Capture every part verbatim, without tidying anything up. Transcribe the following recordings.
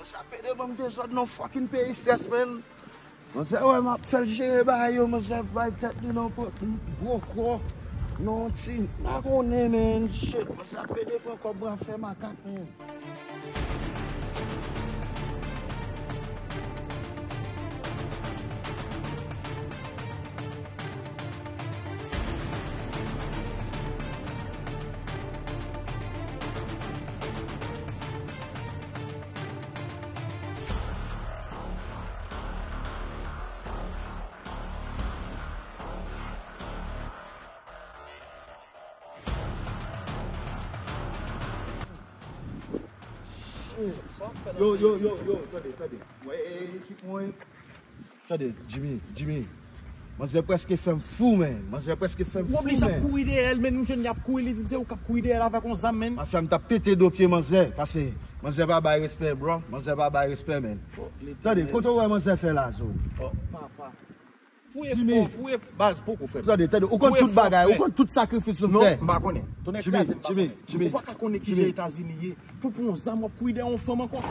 Sa pede ban m dezòd nan fucking peyi strès, man. Manzè wè m ap fè l jere bagay yo, manzè bay tèt li nan pot, gwo kò, nan ti, m pa konnen, man. Shit, manzè pede pran kòb mwen ap fè makak, man. Yo, yo, yo, yo, tande, tande. Mwen, e, e, ekip mwen. Tande, Jimmy, Jimmy. Manzè prèske fè m fou, man. Manzè prèske fè m fou, man. Wè, ap kouri dèyè l, men nou jwenn li ap kouri, li di m se ou k ap kouri dèyè l avèk yon zam, man. Mafya, m t ap pete do pye manzè, paske manzè pa bay respè, bro. Manzè pa bay respè, man. Tande, kote w wè manzè fè la, zo? Papa. Pou efò, pou e-, baz, poko fè. Tande, tande, ou konn tout bagay, ou konn tout sakrifis nou fè. Non, m pa konnen. Tonè kraze, m pa konnen. Ou pa ka konnen kijan Etazini ye. Pou pran yon zam, w ap kouri dèyè yon fanm ankò.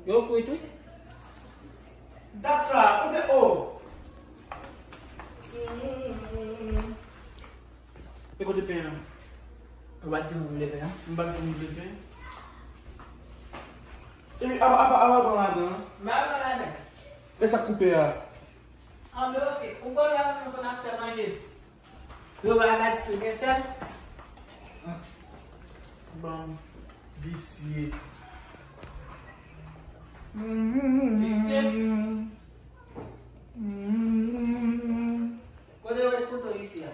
Yo kwit wi. Dat sa, kote o? E kote pen an? Ou pa t di m ou vle pen an? M pa t di m ou vle pen. Epi, apa, apa, apa, apa, ladan an? M pa pran ladan. E sa k koupe a? An men, oke. Ou konnen an nou konn ap fè manje. Yo va gad si gen sèl. Bon, visye. Visye. Kote w met kouto isi a?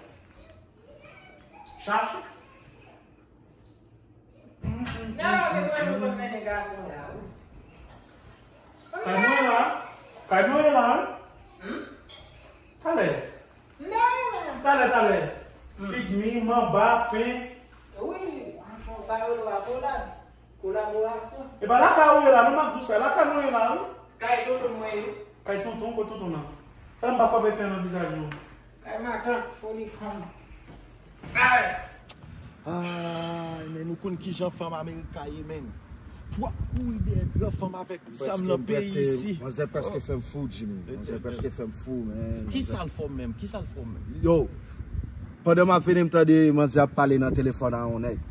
Chache. Nan la, men mwen, nou konn mennen gason la, wi. Kay mwen la. Kay mwen la, wi. Hmm? Talè. Nan, men mwen. Talè, talè. Hmm. Fig mi, manba, pen. Wi, anfen, sa yo la, kolad. Kolaborasyon. E pa lakay ou ye la, non, m ap di w sa. Lakay nou ye la, wi. Kay tonton mwen ye. Kay tonton, kote tonton nan? Talè m pa frape fè nan vizaj ou. Kay matant, foli fanm. Ay! Ay, men nou konn kijan fanm Amerik ka ye, men. Pou ap kouri dèyè gran fanm avèk zam nan peyi isi. Manzè prèske fè m fou, Jimmy. Manzè prèske fè m fou, men. Kisa l fè w menm? Kisa l fè w menm? Yo, pandan m ap vini, m tande manzè ap pale nan telefòn a yon nèg.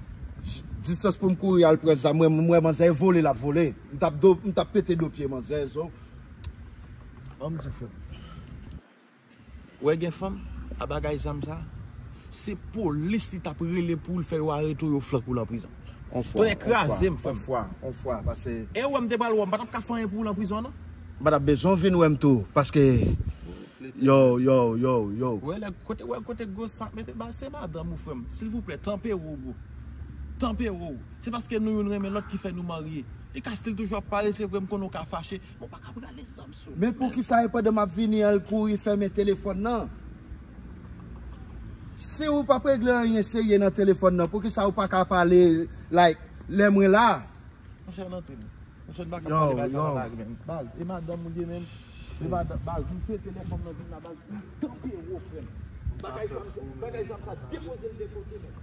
Distans pou m kouri al pran zam, mwen, mwen, manzè vole, l ap vole. M t ap do, m t ap pete do pye manzè, zo. Ban m di frè m. Ou wè gen fanm, a bagay zam sa, se polis li t ap rele pou l fè yo arete w, yo flanke w nan prizon. Tonè kraze m, frè m. On fwa, on fwa, paske. E ou wè m te pral wè w, m pa t ap ka fè anyen pou ou nan prizon, non. M pa t ap bezwen w vin wè m tou, paske. Yo, yo, yo, yo. Wè lè kote, wè kote gwo sa ap mete baz, se madanm ou, frè m. Silvouplè, tanpere w, bro. Tanpere w. Se paske nou youn renmen lòt ki fè nou marye. Li ka still toujou ap pale, se vre m konnen w ka fache, men w pa ka prale zam sou. Men poukisa e pandan m ap vini an l kouri fèmen telefòn nan? Si w p ap regle anyen serye nan telefòn nan, poukisa w pa ka pale, like, lè mwen la? Monchè, nan antre m. Monchè, n pa ka pale bagay sa nan lari menm. Baz, e madanm ou ye menm? E madanm, baz, m swete lè fanm nan vin la, baz, m tanpere w, frè m. Bagay sa, bagay sa, m sa depoze l de kote menm.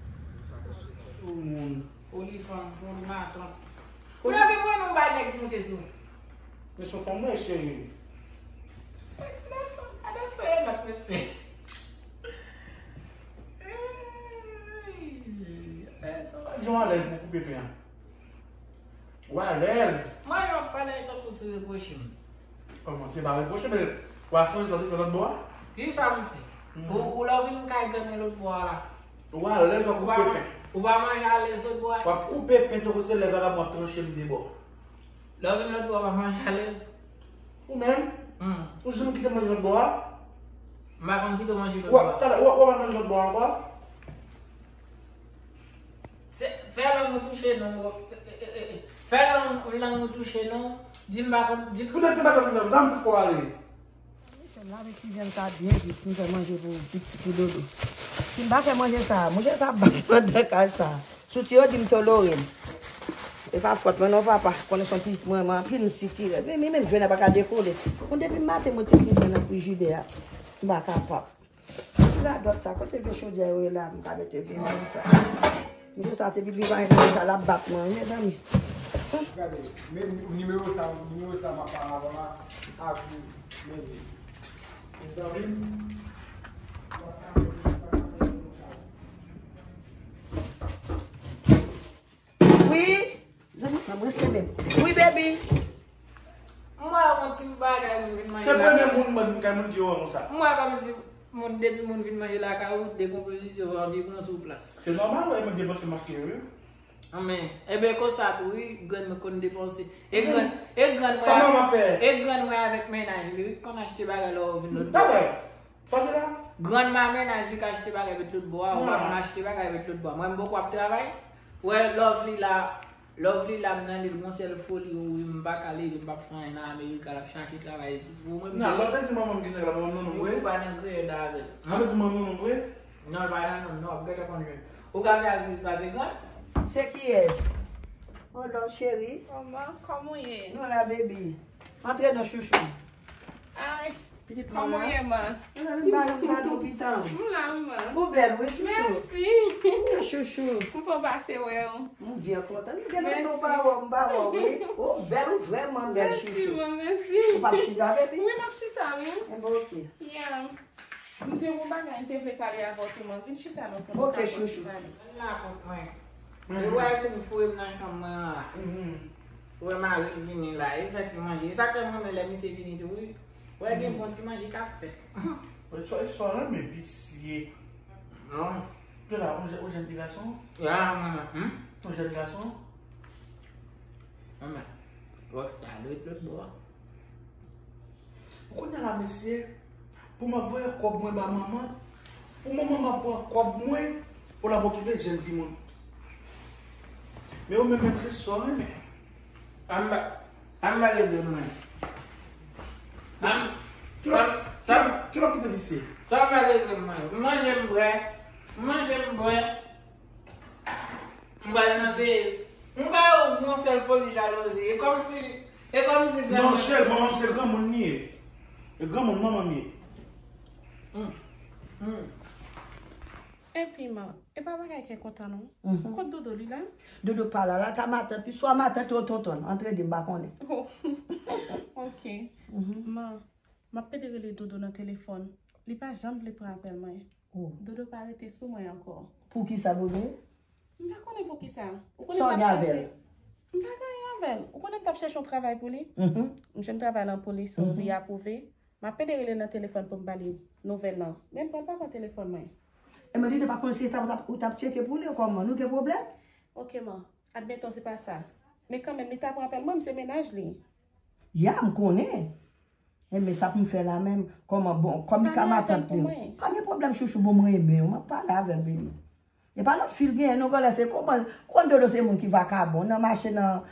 Soumoun. Foli fanm, foli matant. Ou lage pran non bay nèg moute sou. Men se fanm mwen, cheri. Gade fè nòt, mesye. Jan alèz pou koupe pen an. Ou alèz. Mwen, yo ap pale tankou sou repwoche m. Kòman? Se pa repwoche, men w a sonje sa w te fè lòt bò a? Kisa m fè? Ou, ou lè w vin kay grann mwen lòt bò a la. Ou alèz w ap koupe pen. Ou pa manje alèz lòt bò a? W ap koupe pen tankou se lè vagabon ap tranche m de bò. Lè w vin lòt bò a, w ap manje alèz? Ou menm? Hmm. Ou janm kite manje lòt bò a? M pa konn kite w manje lòt bò a. Talè, w ap, w ap manje lòt bò a ankò? Se, fè lang ou touche non. Fè lang, lang ou touche non. Di m pa konn, di m. Fout ti machann nan, dam fout fò ale. Misye lave ti vyann sa byen vit, m fè manje pou pitit pou Dodo. Si m pa fè manje sa, mouche sa ap bat m anndan kay sa. Sou ti yo di m tolore m. E pa fòt mwen non papa, konnen se yon pitit mwen, mwen anpil m sitirè. Men, men, men, jwènè pa ka dekole. Bon, depi maten mwen ti vyann nan frijidè a, m pa kapab. Radòt sa, kote vye chodyè yo ye la, m ka mete vye vyann sa. Misye sa te vin viv avèk mwen sa, l ap bat mwen wi, mezanmi. Gade, men nimewo sa, nimewo sa m ap pale avè w la, ap vin, men li. Mezanmi. Wi. Zanmi, pa mwen se menm. Wi, baby. M wè yon ti bagay moun vin manje. Se premye moun mwen vin kay moun ki yo konsa. M wè kòmsi moun, depi moun vin manje lakay ou, dekonpozisyon anvi pran sou plas. Se nòmal, wè, mwen depanse m achte yo, wi. Anmen, enben konsa tou, wi, grann mwen konn depanse. E grann, e grann mwen, sa mwen ap fè? E grann mwen avèk mennaj li, wi, konn achte bagay lè w vin lòt bò. Talè. Sa se la? Grann mwen mennaj li ka achte bagay met lòt bò a, ou pa konn achte bagay met lòt bò a. Mwen m poko ap travay. Wè, Lovely la, Lovely la m nan li, l gon sèl foli, wi, m pa ka leve, m p ap fè anyen nan Amerika, l ap chache travay. Pou mwen, nan, lòt di manman m ki nèg la, manman m nan non vre. Ou pa nan griyèd avè l. Lòt di manman m non vre. Non, l pa nan non, non, ap gentan konn jwenn. Ou ka fè Aziz pase grann? Se kiyès? Oh, love cheri. Kòman, kòman w ye? Nou la, baby. Antre non, chouchou. Ay, pitit mwen kòman w ye, man? Mezanmi, m pa janm gade w pita. M la, wi, man. Ou bèl, wi, chouchou. Mèsi. Wi, chouchou. M fè w pase wè w. M byen kontan. M gen lontan m pa wè w, m pa wè w, wi. Ou bèl, ou vrèman bèl, chouchou. Mèsi, man, mèsi. Ou p ap chita, baby? Wi, m ap chita, wi. Enben, oke. Yeah. M te gon bagay m te vle pale avè w tou, man. Vin chita non pou nou ka konn pale. Oke, chouchou. Vin la kont mwen. Li wè l fin foure m nan chanm mwen an la. Ou wè mari l vini la, li fè ti manje. E sa k fè m renmen lè misye vini tou, wi. Wè gen bon ti manje k ap fèt. Wè, sò, sò renmen visye. Non. Ou la, ou jèn, ou jèn ti gason? Ya, mwen, hmm? Ou jèn gason? Mwen, Rockstar, lòt, lòt bò a. Kounye a la, mesye, pou m ap voye kòb mwen ba manman, pou manman m ap pran kòb mwen, pou l ap okipe jèn timoun. Men ou menm, menm se sa w renmen. Ann ba, ann ba regle mwen. Ann, sa, sa, ki lòt ki te visye? Sa ann ba regle mwen. M manje, m bwè. M manje, m bwè. M pral nan veye. M ka ouvri yon sèl foli jalouzi. E kòmsi, e kòmsi granmoun. Non, chè, manman m se granmoun li ye. E granmoun manman m ye. Hmm. Hmm. Epi, man, e pa bagay kè kontan, non. Kot Dodo, li la? Dodo pa la, la ka matant li, swa matant ou tonton, antre de, m pa konnen. Oh. Ok. Man, m ap pede rele Dodo nan telefòn. Li pa janm vle pran apèl mwen. Oh. Dodo pa rete sou mwen ankò. Poukisa, bebe? M pa konnen poukisa. Ou konnen m t ap chèche. M pa gen anyen avè l. Ou konnen m t ap chèche yon travay pou li. M jwenn travay nan polis, li apwouve. M ap pede rele l nan telefòn pou m ba li nouvèl lan. Men m pran pa pran telefòn mwen. E mwen di nou pa konnen si se sa ou t ap, ou t ap tcheke pou li, kòman? Nou gen pwoblèm? Ok, man. Admeton se pa sa. Men kanmenm, li ta pran apèl mwen, m se mennaj li. Ya, m konnen. Enben, sa pou m fè la menm? Kòman, bon, kòm li ka matant li. Pa gen pwoblèm, chouchou, bon, m renmen w, m ap pale avè l, baby. E pa lòt fi l genyen, non, genlè se kòman, ou konn Dodo se moun ki vakabon, nan mache nan,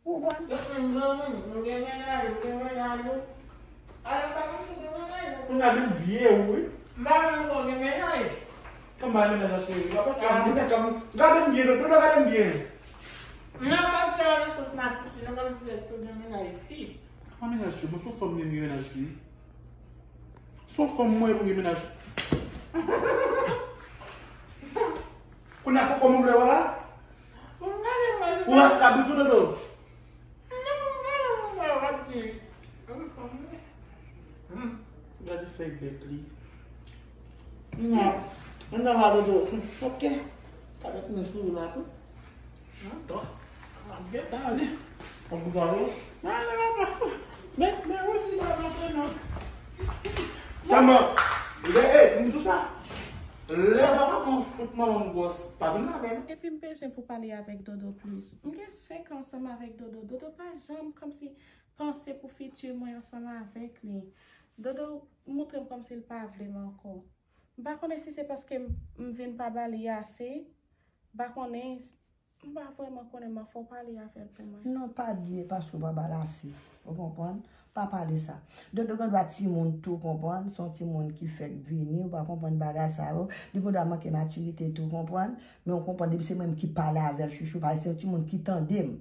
ou konprann? Yo fin granmoun, nou gen mennaj, nou gen mennaj, nou. Alò, pa konn si gen mennaj, nou. Ou nan menm vye, wi. M pa menm konn gen mennaj. Kòman mennaj la, cheri? Gade m byen, Dodo, gade m byen. Non, pa fè nan sans nasisik, non, pa fè tout gen mennaj fi. An mennaj fi, mwen se yon fanm mwen gen mennaj fi. Se yon fanm mwen pou gen mennaj fi. Kounye a kòman w vle wè la? Pou m gade mwen, se ou pa wè sa bouton Dodo. Non, pou m gade mwen, wè w ap di. Yon fanm mwen. Hmm. Gade fèy bèk li. Nya, mwen nan la Dodo. Ok. Sa mèt mwen sou ou la tou. Antò. M ap gentan ale. An pou gade. Ale papa. Men, men ou di la papa non. Kòman? Lè, e, m di w sa. Lè papa mwen fout manman m gwòs, pa vin avè l. Epi m bezwen pou pale avèk Dodo plis. M gen senk an ansanm avèk Dodo. Dodo pa janm kòmsi panse pou fiti mwen ansanm avèk li. Dodo montre m kòmsi l pa vle m ankò. M pa konnen si se paske m, m vin pa ba li ase. M pa konnen, m pa vrèman konnen, men fò w pale avè l pou mwen. Non, pa di e paske w pa ba l ase. Ou konprann? Pa pale sa. Dodo gen dwa timoun tou, konprann? Se yon timoun ki fèk vini, ou pa konprann bagay sa yo. Li gen dwa manke matirite tou, konprann? Men ou konprann, depi se mwen menm ki pale avè l, chouchou, paske se yon timoun ki tande m.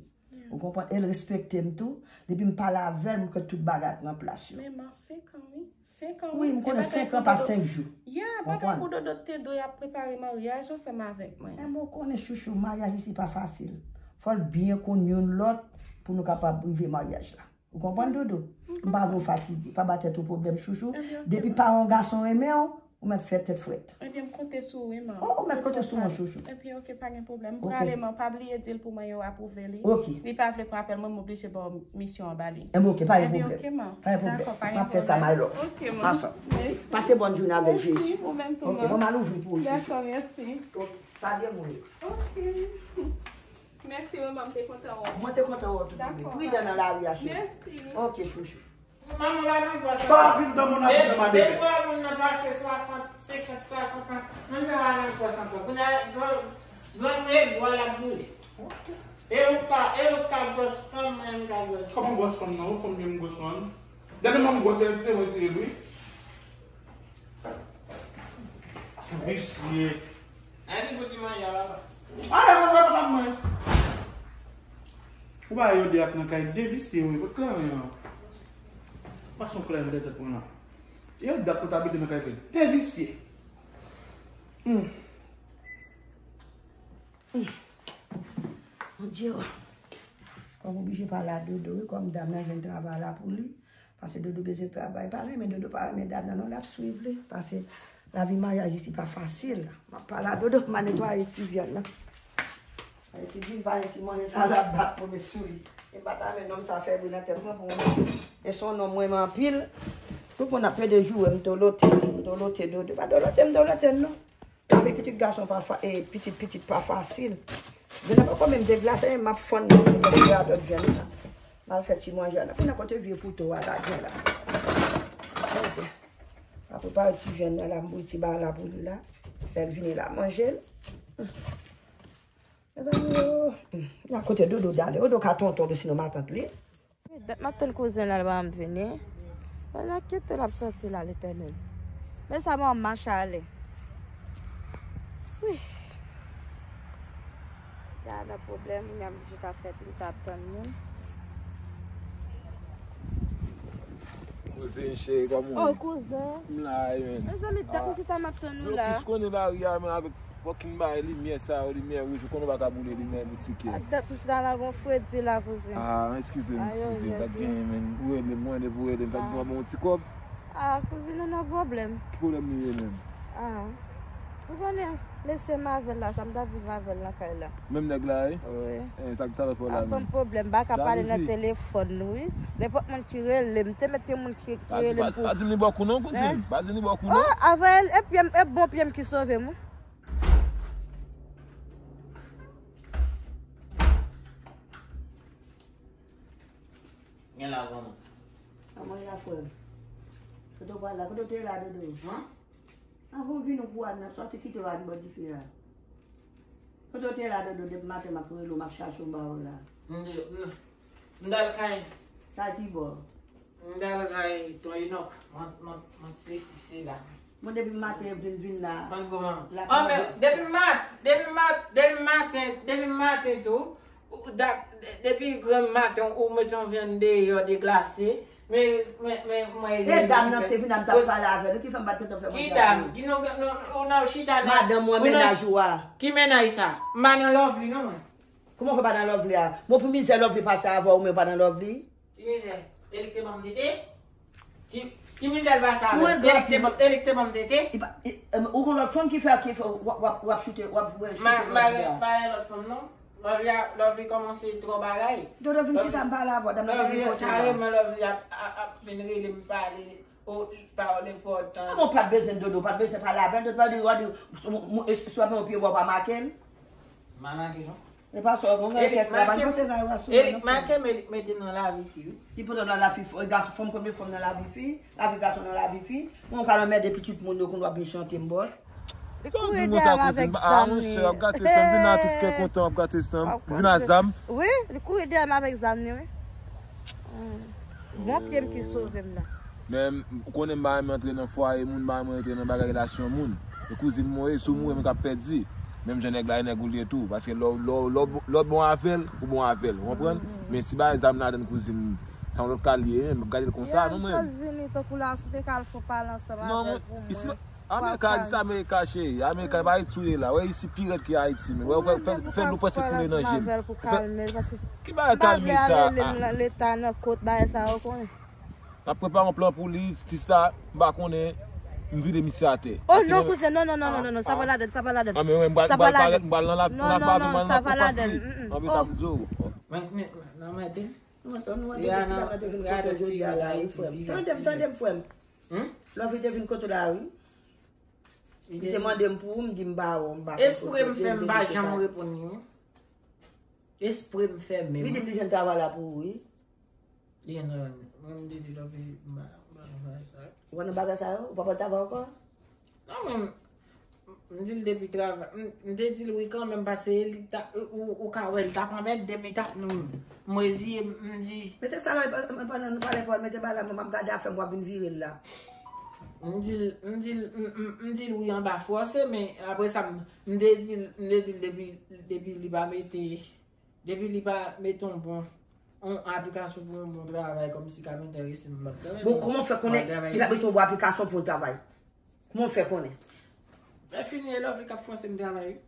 Ou konprann? E l respekte m tou. Depi m pale avè l, m kwè tout bagay ap nan plas yo. Men man, senk an, wi. Senk an, wi, wi. M konnen senk an pa senk jou. Ya, pa tankou Dodo te dwe ap prepare maryaj ansanm avèk mwen. Men mwen konnen chouchou, maryaj isi pa fasil. Fò l byen konn youn lòt pou nou kapab rive maryaj la. Ou konprann, Dodo? M pa vle w fatige, pa ba tèt ou pwoblèm, chouchou. Depi paran w gason renmen w, ou mèt fè tèt frèt. Ebyen, m konte sou ou, wi, man. Oh, ou mèt konte sou mwen, chouchou. Epi, oke, pa gen pwoblèm. M prale, man, pa bliye di l pou mwen yo apwouve li. Oke. Li pa vle pran apèl mwen, m oblije ba w misyon an ba li. Ebyen, oke, pa gen pwoblèm. Ebyen, oke, man. Pa gen pwoblèm. Dakò, pa gen pwoblèm. M ap fè sa, my love. Oke, man. Pase bòn jounen avèk Jezi. Mèsi, ou menm tou, man. Oke, bon, m al ouvri pou ou, chouchou. Dakò, mèsi. Oke, salye mwen. Oke. Mèsi, wi, man, m te kontan wè w. Mwen te kontan wè w tou, bebe. Dakò, pridan nan lari a, cheri. Mèsi. Oke, chouchou. Manman pa nan pòs ankò. Pa vin dan moun ap nan madame. Depi moun nan pase swasant, senkant, swasant an, moun sa pa nan pòs ankò. Kounye a, grann, grann mwen, bwa l ap boule. E ou ka, e ou ka gwòs fanm, mwen m ka gwòs fanm. Kòman gwòs fanm nan? Ou fanm menm gwòs fanm? Dènye mwen m gwòs, se mwen tire l, wi. Visye. Ann di pou ti manje a, papa. Ale, mwen, mwen, mwen, mwen. Ou pa yo de ak nan kay de visye, wi. Kot kleren an? Pas yon kleren de tèt mwen la. Yo dat pou ta abite nan kay de visye. Hmm. Hmm. Mon Dieu. Fò m oblije pale a Dodo, wi, kòm dam nan jwenn travay la pou li. Paske Dodo bezwen travay, pa renmen, Dodo pa renmen dam nan, non, l ap swiv li. Paske lavi maryaj isi pa fasil. M ap pale a Dodo, m a netwaye ti vyann nan. Paske ti vin pa yon ti manje sa l ap bat pou met sou li. E m pa ta renmen nonm sa fè bri nan tèt mwen pou mwen. E se yon nonm m renmen anpil. Tout moun ap plede joure m, dolote, m dolote Dodo. Pa dolote m, dolote l, non. Epi pitit gason pa fa-, e pitit pitit pa fasil. Vyann nan poko menm deglase, m ap fann nan pou radòt vyann nan. M al fè ti manje a. Nan kote vye kouto a lage la. Manje. M ap prepare ti vyann nan la, m bouyi ti bagay la pou li la. Lè l vini la, manje l. Mezanmi, oh. Nan kote Dodo dale. Dodo ka tonton li, sinon matant li. Dat m ap tann kouzen l al ban m vini. Mwen nan kite l ap soti la, Letènèl. Men sa mwen mache ale. Wi. Ya nan pwoblèm, moun y ap jis ap fè pil t ap tann moun. Kouzin cheri, kòman w ye? Oh, kouzen. M la, wi, men. Mezanmi, dat m chita m ap tann ou la. Yo plis konnen lari a, men avèk Fòk n bay limyè sa yo, limyè wouj, ou konnen w pa ka boule limyè boutik yo. Ak dat m chita la gon fredi la, kouzin. Ah, eskize m, kouzin, sa t genyen, men. Ou rele m, mwen, depi ou rele m, sa t bon, bon, ti kòb. Ah, kouzin, nou nan pwoblèm. Ki pwoblèm nou ye menm? Ah. Ou konnen, mesye m avè l la, sa m t ap viv avè l nan kay la. Menm nèg la, wi? Wi. Eh, sa k sa fè w la menm? Ap ban m pwoblèm, m pa ka pale nan telefòn, wi. Nenpòt moun ki rele m, te mete moun ki, ki rele m pou. Pa di m li bò kou non, kouzin. Pa di m li bò kou non. Oh, avè l, e pye m, e bon pye m ki sove m, wi. Gen la, kòman? Kòman y a, frè m? Kote w pral la? Kote w te ye la, Dodo? An? Anvan w vin, ou pou al nan, sòti kite w al bò dife a. Kote w te ye la, Dodo? Depi maten, m ap rele w, m ap chache w, m pa wè w la. M te, m, m t al kay. Kay ki bò? M t al kay Ton Enòk, mwen, mwen, mwen se si se la. Mwen depi maten vin, vin la. Mwen kòman? An, men, depi mat-, depi mat-, depi maten, depi maten tou, ou, dat-, de-, depi granm maten, ou met yon vyann deyò deglase, men, men, men, mwen. E dam nan te vin, m t ap pale avè l, ki fè m pa t gentan fè manje a pou li. Ki dam? Ki non, non, ou nan chita nan. Madanm ou an, mennaj ou a. Ki mennaj sa? M pa nan Lovely non, mwen. Kòman w fè pa nan Lovely a? Bon, pou mizè Lovely pase avè w, men w pa nan Lovely? Ki mizè? E li k te ban m tete? Ki, ki mizè l pase avè m? E li k te ban, e li k te ban m tete? Ou gon lòt fanm ki fè, ki fè, w ap, w ap, w ap choute, w ap choute Lovely a. Ma, ma gen lòt fanm non. Lovely a, Lovely kòmanse twò bagay. Dodo vin chita m pale avè w, dam nan vin kote w la. Kareman Lovely ap, ap, ap vin rele m pale. O, pawòl enpòtan. Kòman w pa t bezwen Dodo, w pa t bezwen pale avè l, Dodo pa di, w a di, sou, sou, sou yon pye bò w pa make l? M pa make non. E pa sa, bon, Erik make, Erik make m, Erik mete m nan lavi fi, wi. Li pote nan lavi fi, gason, fanm, konbyen fanm nan lavi fi, lavi gason nan lavi fi. Mwen, w ka anmède pitit moun yo, konn w ap vin chante m bòt. Li kouri dèyè m avèk zam li. Ah, monchè, w ap gate san m, vin a tout kè kontan, w ap gate san m, vin a zam. Wi, li kouri dèyè m avèk zam li, wi. Hmm. Bon pye m ki sove m la. Men, ou konnen m pa renmen antre nan fwaye moun, m pa renmen antre nan bagay relasyon moun. E kouzin mwen ye, si w mouri, mwen k ap pèdi. Menm jan nèg la, e nèg ou l ye tou. Paske lè w, lè w, lè w, lè w bon avè l, ou bon avè l. Ou konprann? Men si bagay zam ladann kouzin m, Se yon lòt ka l ye, men m ap gade l konsa, non, mwen. Just vini tankou la, si w te ka al fè pale ansanm avè l pou mwen. Amerika di sa, Amerika, cheri. Amerika pa ret sou ye la. Wè, isi pi rèd ke Ayiti, men. Wè, wè, fè, fè dlo prèske koule nan je m. Ki bagay kalme sa? Leta nan kot bagay sa yo konnen. M ap prepare yon plan pou li, si sa, m pa konnen, m vide misye atè. Oh non, kouzen, non, non, non, non, non, sa pa ladann, sa pa ladann. Sa pa ladann. Non, non, non, sa pa ladann. Anben sa m di w. Mwen, mwen, nan mwen de. Love te vin kote w jodi a la, wi, frè m. Tande m, tande m, frè m. Love te vin kote w la, wi. Li te mande m pou ou, m di m ba ou, m pa konn kote l te vin kote w. Espre m fè m pa janm reponn li, wi. Espre m fè menm. Li di m li jwenn travay la pou ou, wi. Li jwenn travay. Mwen, m te di Love, m pa, m pa nan bagay sa yo. Ou pa pral travay ankò? Non, mwen, m di l depi travay. M, m te di l wi kanmenm, paske li ta, ou, ou ka wè, li t ap anmède m, li t ap, m, m reziye m, m di. Mete sa la, pa, pa, pa, pa, pa, mete ba la, m ap gade afè m, w ap vin vire l la. M di l, m di l, m, m, m di l wi anba fòse, men apre sa, m, m te di l, m te di l depi, depi li pa mete, depi li pa mete yon bon, yon aplikasyon pou yon bon travay, kòmsi k ap enterese m, m ap travay. Bon, kòman w fè konnen li pa mete yon bon aplikasyon pou yon travay? Kòman w fè konnen? Lè fini, e Love li k ap fòse m travay, wi.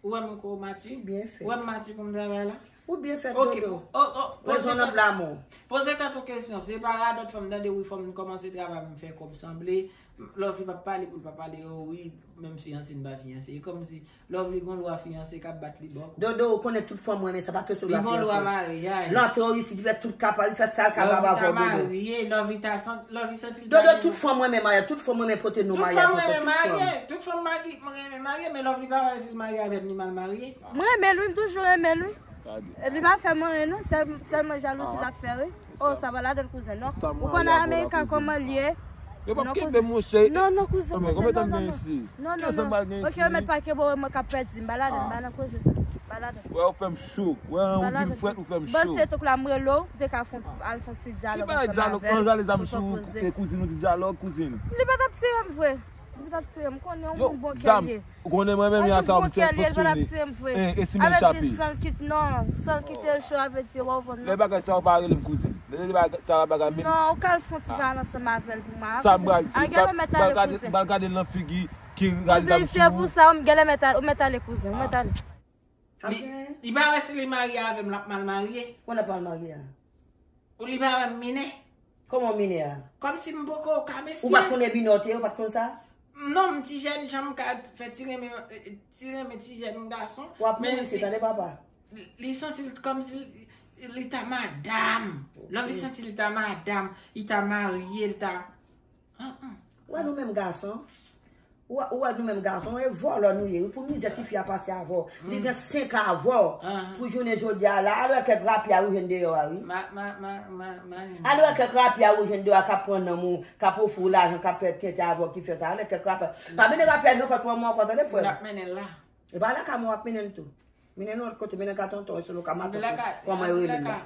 Ou wè m ko mati? Ou byen fèt. Ou wè m mati pou m travay la? Ou byen fèt, Dodo. Rezonab lamou. Poze tèt ou kesyon. Se pa radòt fò m tande, wi, fò m kòmanse travay, m fè kòb sanble. Love li p ap pale pou l pa pale, o wi, menm fiyanse n pa fiyanse. E kòmsi Love li gon lwa fiyanse k ap bat li bò. Dodo, ou konnen tout fanm renmen sa, pa kesyon lwa fiyanse. Li gon lwa maryaj. L antre w isit, li fè tout kapab, li fè sa l kapab avè w, Dodo. Love li ta marye, Love li ta san-, Love li santi l ta renmen. Dodo, tout fanm renmen maryaj, tout fanm renmen pote non maryaj, tout fanm. Tout fanm renmen marye, tout fanm mari-, renmen marye, men Love li pa wè si l marye avè m, li mal marye. Mwen renmen l wi, m toujou renmen l wi. Epi li pa fè m anyen non, sèl, sèlman jalouzi l ap fè wi. Oh, sa pa ladann kouzen, non. Ou konn Amerika kòman l ye? Yo p ap kenbe m, monchè. Non, non, kouzen, kouzen, non, non, non. Non, non, non. Ok, yo mèt pa kenbe w, mwen k ap pèdi m. Pa ladann, pa nan koze sa. Pa ladann. Wè, ou fè m cho. Wè, ou di m frèt, ou fè m cho. Bon, se tou la m rele w, ou te ka fè yon ti, al fè yon ti dyalòg ansanm avè l. Ki bagay dyalòg? Kòman w ale zam sou, e, kouzin, ou di dyalòg, kouzin? Li pa t ap tire m vre. Li pa t ap tire m, konnen yon moun bon kè l ye. Ou konnen mwen menm, ya sa, m se fòk tchoune. E, e si men chape. Avè di san l kite, non, san l kite l cho, avè di, w ap konprann, non? Lè bagay sa yo pa rele m kouzin. Lè bagay sa yo bagay menm. Non, ou ka al fè yon ti pale ansanm avè l pou mwen. Sa m pral di, sa m pral gade, m pral gade l nan figi ki rale dam sou ou. Kouzen, se pou sa, ou genlè mèt ale, ou mèt ale, kouzen, ou mèt ale. Li, li pa wè si li marye avè m, l ap mal marye. Kòman l ap mal marye a? Ou li pa wè m minè? Kòman w minè a? Kòmsi m poko ka mesye. Ou pa t konnen minè w te ye, ou pa t konn sa? Non, m ti jèn jan m ka fè ti renmen, ti renmen ti jèn gason. W ap mouri se tande papa. Li, li santi l kòmsi li, li ta madanm. Love li santi li ta madanm, li ta marye, li ta. Ou wè nou menm gason? Ou wè, ou wè nou menm gason, e vòlò nou ye, wi, pou mizè tifi a pase avè w. Li gen senk an avè w. Pou jounen jodi a la, al wè kèk rapè a ou jwenn deyò a, wi. Al wè kèk rapè a ou jwenn deyò a k ap pran nanm ou, k ap ofri w lajan, k ap fè tenten avè w, ki fè sa. Al wè kèk rapè. Pa mennen rapè a nan pòt mwen ankò, tande, frè m. N ap mennen l la. E pa lakay mwen w ap mennen l tou. Mennen l yon lòt kote, mennen ka tonton, e sou nou ka matant kòman yo rele l la.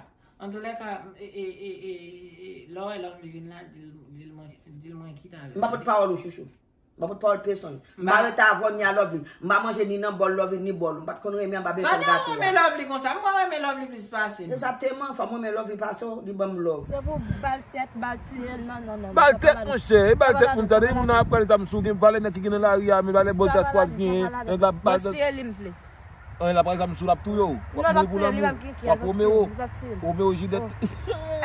Antoulèka, e, e, e, e, e, lè w wè Lovely vin la, di l, di l mwen, di l mwen kite avè l. M pa pot pawòl ou, chouchou. M pa pot pawòl pèsonn. M pa rete avè w ni a Lovely. M pa manje ni nan bòl Lovely ni bòl ou. M pa t konn renmen anba bèl gate a. Sa te renmen Lovely konsa. M mwen renmen Lovely plis pase m. Egzakteman, fò m renmen Lovely pase w, li ban m love. Se pou bal tèt, bal tiye l, non, non, non. Bal tèt, monchè, e bal tèt moun sa, depi moun nan ap pral zam sou, gen valè nèg ki gen nan lari a, men valè bòl dyaspora genyen, nèg la bal tèt. Bon, si e li m vle. An, la pa egzanp, si w t ap touye w, w ap mouri pou lanmou, w ap Romeo, Romeo Jilyèt.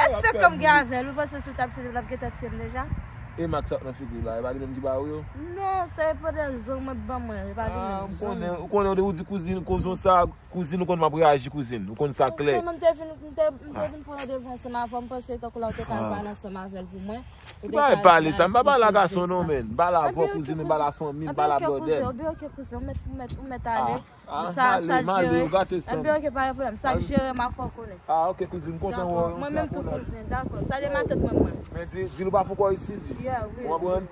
Èske kòm gen avè l, ou panse si w t ap tiye l, l ap gentan tiye m deja? E Max ap nan figi w la, e pa li menm ki ba ou yo? Non, se pandan zong mwen ban mwen, e pa li menm. Ah, m konnen, ou konnen, ou di kouzin, kouzin sa, kouzin, ou konn m ap reyaji, kouzin, ou konn sa klè. Sèlman m te vin, m te, m te vin pran randevou ansanm avè w, m panse tankou la w te ka al pale ansanm avè l pou mwen. Ou te ka al pale sa, m pa pale a gason non, men, m pale avè w, kouzin, m pale a fanmi, m pale a brother. Ebyen, ok, kouzen, ou mèt, ou mèt, ou mèt ale. Ah, sa, ale, sa m ale, jere. Yo gate san m. Ebyen, ok, pa gen pwoblèm. Sa k jere m ap fè w konnen. Ah, ok, kouzin, m kontan wè w. Mwen menm tou, kouzen, dakò. Salye matant mwen, mwen. Men di, di l ou pa poko isit, di. Yeah, wi. Ou konprann?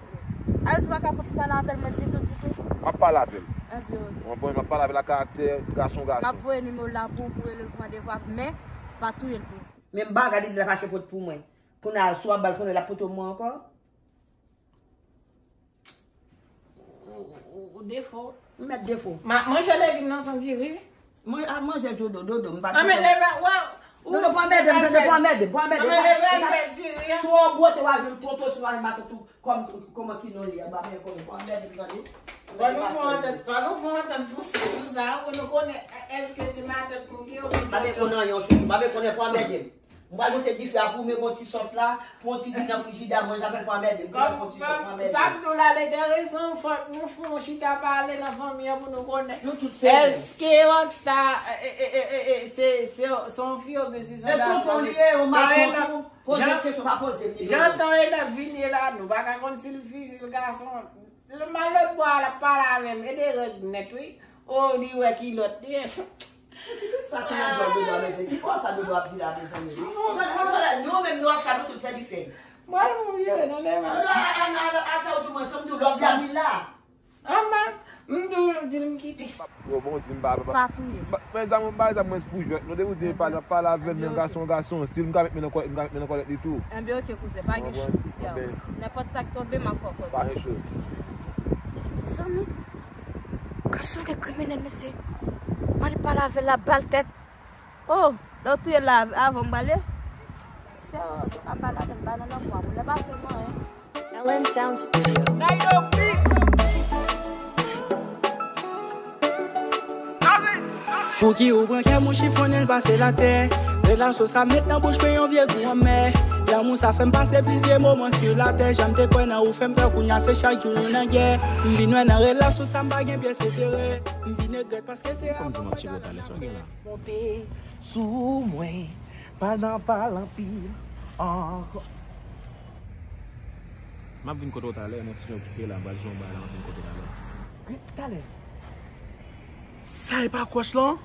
Alèz, ou pa ka pale avè l, mwen di tou, di tou. M ap pale avè l. Ebyen, ok. Ou konprann? M ap pale avè l ak karaktè gason, gason. M ap voye nimewo l la pou ou, pou rele l pou randevou, men pa touye l, kouzen. Men m pa gade li la fache pot pou mwen. Kounye a, si w ap ba l konnen, l ap pote w mwen ankò. Ou, ou, ou defo. M mèt defo. Ma, manje legim nan san diri, wi. Mwen, a manje Dodo, Dodo, m pa t. Anben, lè, wè, Non, non, pa anmède m, tande, pa anmède m, pa anmède m. Sou yon bwote w a jwenn tonton, sou w a jwenn matant ou, kòm, kòman ki non li a, m pa byen konnen, pa anmède m, tande. Fò nou fè yon antant, fò nou fè yon antant pou sou sa, pou nou konnen, èske se matant nou ki oubyen tonton. M pa byen konnen anyen, chouchou, m pa byen konnen, pa anmède m. M pral monte dife a pou m met yon ti sòs la, pou yon ti diri nan frijidè a, manje avè l, pa anmède m. M pral fè yon ti sòs, pa anmède m. Sa m di w la, l enteresan, fòk nou fè yon chita pale nan fanmi an pou nou konnen. Nou tout se menm. Èske Rockstar, e, e, e, e, e, se, se, se yon fi oubyen se yon gason? Men tonton li ye, yon matant tou. Poze kesyon, pa poze m nimewo. Jan tan e nèk vini la, nou pa ka konn si l fi, si l gason. L mal lòt bò a, l ap pale avè m, e de règ nèt, wi. O, li wè kilòt li ye. Ki tout sa ki nan djòl Dodo a, mezanmi? Ki pawòl sa Dodo ap di la, mezanmi? Ou konnen, ou konnen, nou menm nou ap sa, nou tout fè dife. Mwen, mwen vire nan men mwen. Dodo, a, a, a, a, sa ou di mwen, sa m di w, lòv la vin la. Anman, m di w, di l m kite. Yo, bon, di m pa, pa, pa touye. Ba, men zam, ba, zam mwen pou jwèt. Nou te pou di m pale, pale avè l, men gason, gason. Si m ka met men nan kòlèt, m ka met men nan kòlèt li tou. Enben, oke, kouzen, pa gen cho. Yo, nenpòt sa k tonbe, m ap fè w konnen. Pa gen cho. Mezanmi, gason gen kriminèl, mesye. M ale pale avè l la, ba l tèt. Oh, lè w touye l la, avan m prale. Mesye, an tou ka, m pa ka tann, m pa nan lanmou a, moun nan pa fè m anyen. L N Sound Studio. Pouki ou pran kè m ou chifonnen l pase l atè? Relasyon sa met nan bouch mwen yon vye gou anmè. Lanmou sa fè m pase plizyè moman sou latè. Jan m te kwè nan ou fè m pè, kounye a se chak jou nou nan gè. M vin wè nan relasyon sa m pa gen pyès enterè. M vin regrèt paske se avan mwen t al nan monte sou mwen, pandan pale anpil ankò. M ap vin kote w talè, m ap ti jan okipe la, m pral jwenn w bagay la, m ap vin kote w talè. Talè. Sa e pa Rocheland?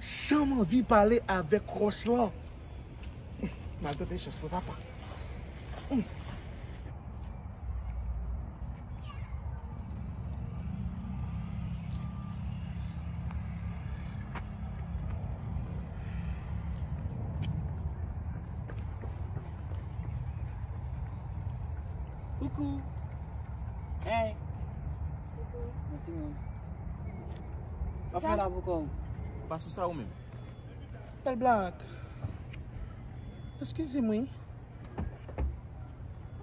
Jan m anvi pale avèk Rocheland. M al tante chans mwen, papa. Koukou. Hey. Koukou. Yon timoun. W ap fè la pou kò w. Pa sou sa ou menm. Bèl blak. Eskize m, wi.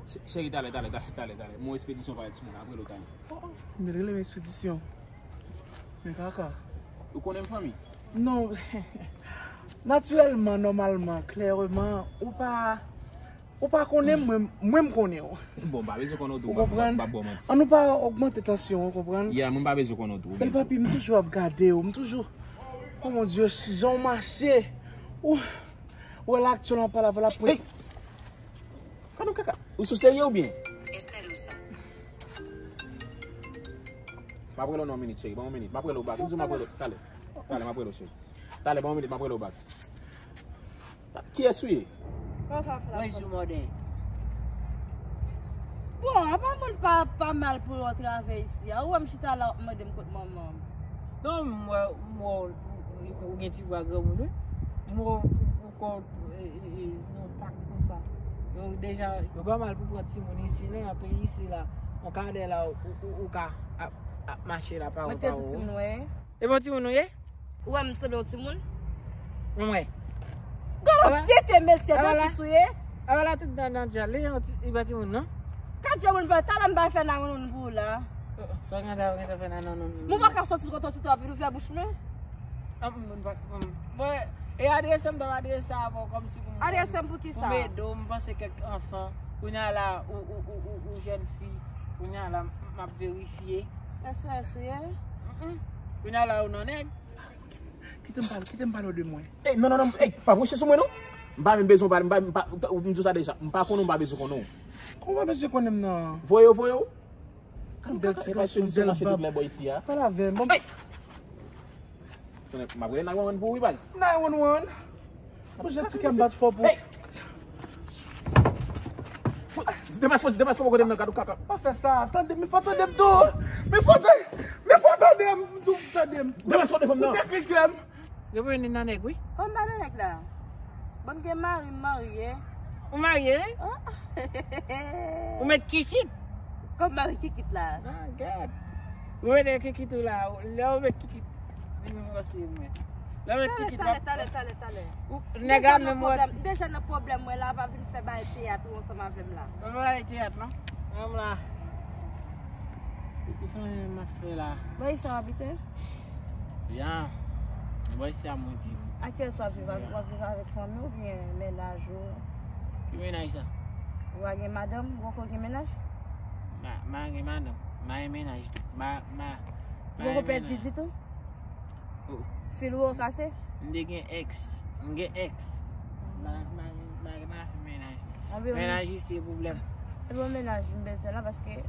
Ch-, cheri, talè, talè, talè, talè, talè. Mon espedisyon pa timoun, apre l ou talè. Oh, oh. M rele m espedisyon. Men kaka. Ou konnen m fanmi? Non. Natirèlman, nòmalman, klèreman, ou pa Ou pa konnen m, mwen, mwen m konnen w. Bon, m pa bezwen konnen w tou, m pa, m pa, m pa ba w manti. An nou pa ogmante tansyon an, ou konprann? Yeah, mwen m pa bezwen konnen w tou. Bèl papi, m toujou ap gade w, m toujou. Oh mon Dieu, jan w mache. Ou, ou wè la aktyèl an pale avè l ap. Hey! Kado kaka. Ou sou serye oubyen? M ap rele w nan yon minit, cheri. Ban yon minit. M ap rele w back. M di w m ap rele w. Talè. Talè, m ap rele w, cheri. Talè, ban yon minit, m ap rele w back. Kiyès ou ye? Kòman sa fè la? Bonjou, Mòdèy. Bon, apa moun pa, pa mal pou yon travè isi a? Ou wè m chita la, w ap mande m kot manman m. Non, m wè, m wè w, ou gen ti vwa granmoun, wi. M wè w, ou kò, e, e, e, nan pak konsa. Yo deja, yo pa mal pou pran timoun isi, non, nan peyi isi la. Yon kadè la, ou, ou, ou ka ap, ap mache la, pa ou, pa ou. Mwen te di timoun, wè. E bon timoun ou ye? Ou wè m sanble yon timoun? Mwen. Gwo tete mesye, dantist ou ye? Ala tout dan nan djal, li yon ti, li pa timoun non. Ka djal moun pa, talè m pa fè nan moun pou ou la. Sa gen ta, gen ta fè nan non non. Mwen pa ka soti kote w soti w ap vin ouvè bouch mwen. An moun pa, moun. Bon, e adrese m ta adrese sa avè w kòmsi pou m. Adrese m pou ki sa? Pou m ede w, m panse kèk anfan. Kounye a la, ou, ou, ou, ou, ou jèn fi. Kounye a la, m ap verifye. S O S ou ye? Mm, mm. Kounye a la, ou nan nèg. Kite m pale, kite m pale w de mwen. Ey, non, non, non, ey, pa pwoche sou mwen, non. M pa menm bezwen pale, m pa, m pa, m di w sa deja. M pa konnen w, m pa bezwen konnen w. Kòman w pa bezwen konnen m nan? Voye w, voye w. Bèl ti gason, bèl bab. Pale avè m. Ey! Konnen, m ap rele nine one one pou ou, wi, baz. Nine one one? Pou jan ti kè m bat fò pou. Ey! Demas, demas, demas, kote m nan, gad ou kaka. Pa fè sa, tande, men fò tande m tou. Men fò tande, men fò tande m tou, tande m. Demas, kote fò m nan. Ou te kri kè m. Yo vini nan nèg, wi. Kòm pa nan nèg la. Bon, m gen mari, m marye. Ou marye, wi? Ah. Ou met kikit? Kòm mari kikit la. Ah, gad. Ou met kikit ou la. Lè ou met kikit, li menm ranse mwen. Lè mwen ti kit la. Talè, talè, talè, talè. Nèg a menm wè. Deja nan pwoblèm mwen la, pa vin fè bay teyat ou ansanm avè m la. Mwen pa bay teyat non. Mwen la. Ti fanmi m ap fè la. Bò isi w abite? Ya. Bò isi a mwen di. Aktyèl sa w ap viv avèk, w ap viv avèk fanmi w oubyen mennaj ou? Ki mennaj sa? Ou pa gen madanm, ou poko gen mennaj? Ma, ma gen madanm. Ma gen mennaj tou. Ma, ma, ma gen mennaj. Ou poko pèdi ditou? Oh. Fil ou kase? M te gen ex. M gen ex. M pa, m pa, m pa gen afè mennaj. Mennaj isi e pwoblèm. E bon mennaj m bezwen la paske m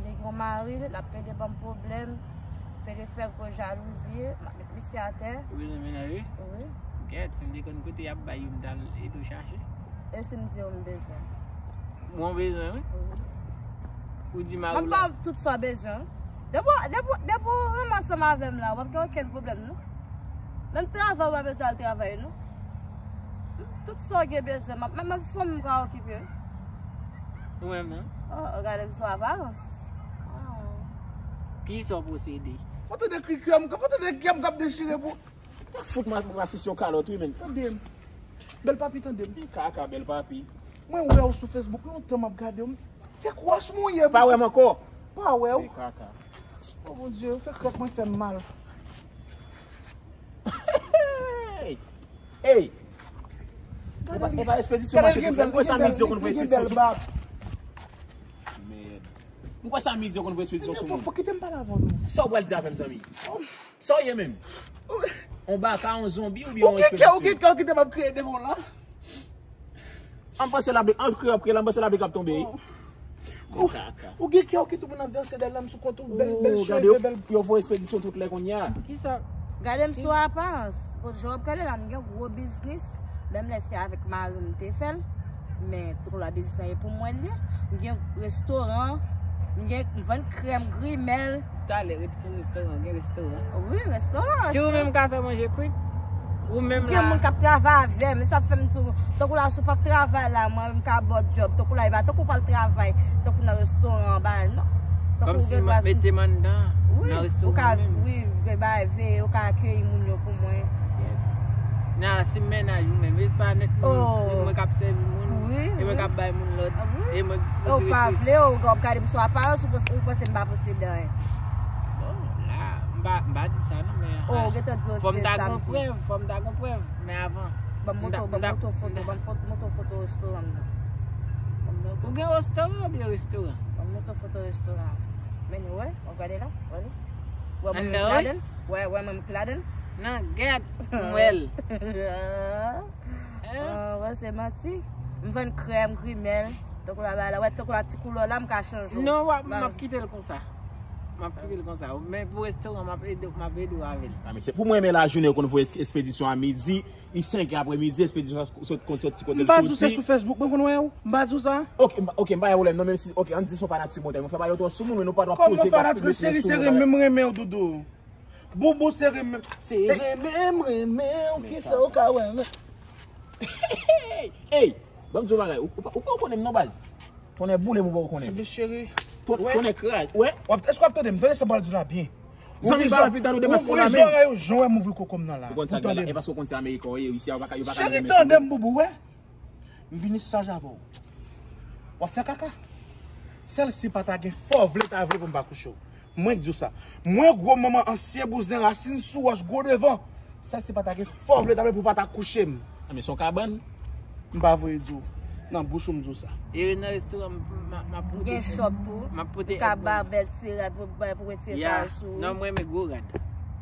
te gen yon mari, l ap pede ban m pwoblèm, pede fè gwo jalouzi, m ap met misye atè. Ou bezwen mennaj wi? Wi. Gèt, si m te konn kote y ap bay yo, m t al ede w chache. E si m di w m bezwen? Mwen bezwen wi. Wi. Ou di mari w la. M ap ba w tout sa w bezwen. Depi, depi, depi w renmen ansanm avè m la, w ap gen okenn pwoblèm non. Menm travay ou pa bezwen al travay non. Tout sa w gen bezwen, m ap, menm fanmi m ka okipe wi. Ou menm non? Oh, gade m sou aparans. Oh. Ki sa w posede? Fò tande kri kè m, fò tande kè m k ap dechire pou. Fout mwen rasis yon kalòt wi menm. Tande m. Bèl papi, tande m. Kaka, bèl papi. Mwen wè w sou Facebook, lontan m ap gade w. Se kwòch mwen ye. Pa wè m ankò. Pa wè w. Kaka. Oh mon Dieu, ou fè krèk mwen fè m mal. Hey! Hey! E pa, e pa espedisyon mache tout lè. M kwè sa midi yo konn voye espedisyon sou. Mèd. M kwè sa midi yo konn voye espedisyon sou moun. Pou kite m pale avè w non. Sa w pral di avè m zanmi? Sa w ye menm? On baka, on zonbi oubyen on espedisyon? Ou gen kè, ou gen kè w kite m ap kriye devan w la? An panse labe, an kriye ap kriye la, an panse labe k ap tonbe. Ou, ou gen kè w kite moun nan vèse dèl lam sou kont ou, bèl, bèl cheve, bèl. Yo voye espedisyon tout lè kounye a. Kisa? Gade m sou aparans. Kot jan w ap gade la, m gen gwo biznis. Menm lè se avèk mari m te fè l. Men tout la biznis la e pou mwen l ye. M gen restoran. M gen, m vann krèm, grimèl. Talè, rete sou restoran, gen restoran. Wi, restoran. Si ou menm ka fè manje kwit, ou menm la. Gen moun k ap travay avè m, e sa fè m di w, tankou la, si w p ap travay la, mwen menm m ka ba w djòb, tankou la, e pa tankou w pral travay, tankou nan restoran, bagay, non. Kòmsi m ap mete m anndan, nan restoran menm. Wi, ou ka, wi, veye, ou ka akeyi moun yo pou mwen. Nan, si m mennaj ou menm, e se pa nèt mwen, mwen k ap sèvi moun, e mwen k ap bay moun lòd, e mwen ki retire. Ou pa vle, ou ap gade m sou aparans, ou panse, ou panse m pa posedan. Bon, la, m pa, m pa di sa non, men. Oh, ou gentan di w fè sa, misye. Fò m ta gon prèv, fò m ta gon prèv, men avan. Ban m montre w, ban m montre w foto, ban m fot-, montre w foto restoran m nan. Ban m montre w. Ou gen restoran oubyen restoran? Ban m montre w foto restoran. Men nou wè, w ap gade la, wè li. Wè mwen menm ki ladan l? Wè, wè mwen menm ki ladan l? Nan gèt, m wè l. Ah, wè se manti. M vann krèm, grimèl. Tankou la, la, wè, tankou la ti koulè la, m ka chanje w. Non, w ap, m ap kite l konsa. M ap kite l konsa. Men pou restoran, m ap ede, m ap ede w avè l. Ah, men se pou mwen, men lajounen, yo konn voye es-, espedisyon a midi, i senk è aprè midi, espedisyon sot, konn soti kote l soti. M pa di w se sou Facebook, mwen konn wè w. M pa di w sa. Ok, m pa, ok, m pa gen pwoblèm, non, menm si, ok, ann di se yon fanatik montay. Mwen fè pa yo twò sou moun, men nou pa dwa poze. Kòman fanatik, se li, se renmen m renmen w, Doudou. Boubou se renmen, se renmen m renmen w ki fè w ka wè m. Ey, ban m di w bagay, ou, ou pa, ou pa konnen m non baz. Tonnè boule m ou pa konnen m. Ebyen cheri. Tonnè kraz, wè. W ap, èske w ap tande m? Tande sa m pral di w la byen. Zanmi pa anvi tande w demen se konn la menm. Ou ouvri zòrèy ou jan w wè m ouvri koko m nan la. Ou konn sa k la, e paske w konn se ameriken w ye, isi a yo pa ka, yo pa ka renmen. Cheri, tande m, Boubou, wè. M vini saj avè w. W ap fè kaka. Sèl si pa ta gen fè w vle ta vle pou m pa kouche w. Mwen k di w sa. Mwen gwo manman ansyen bouzen rasin sou wòch gwo devan. Sèl si pa ta gen fè w vle ta vle pou w pa ta kouche m. Ah, men se yon kabann. M pa voye di w. Nan bouch ou m di w sa. E nan restoran m, m, m ap pote. Gen chòp tou. M ap pote. Ou ka ba bèl ti rad pou, pou retire sa yo sou ou. Non, mwen renmen gwo rad.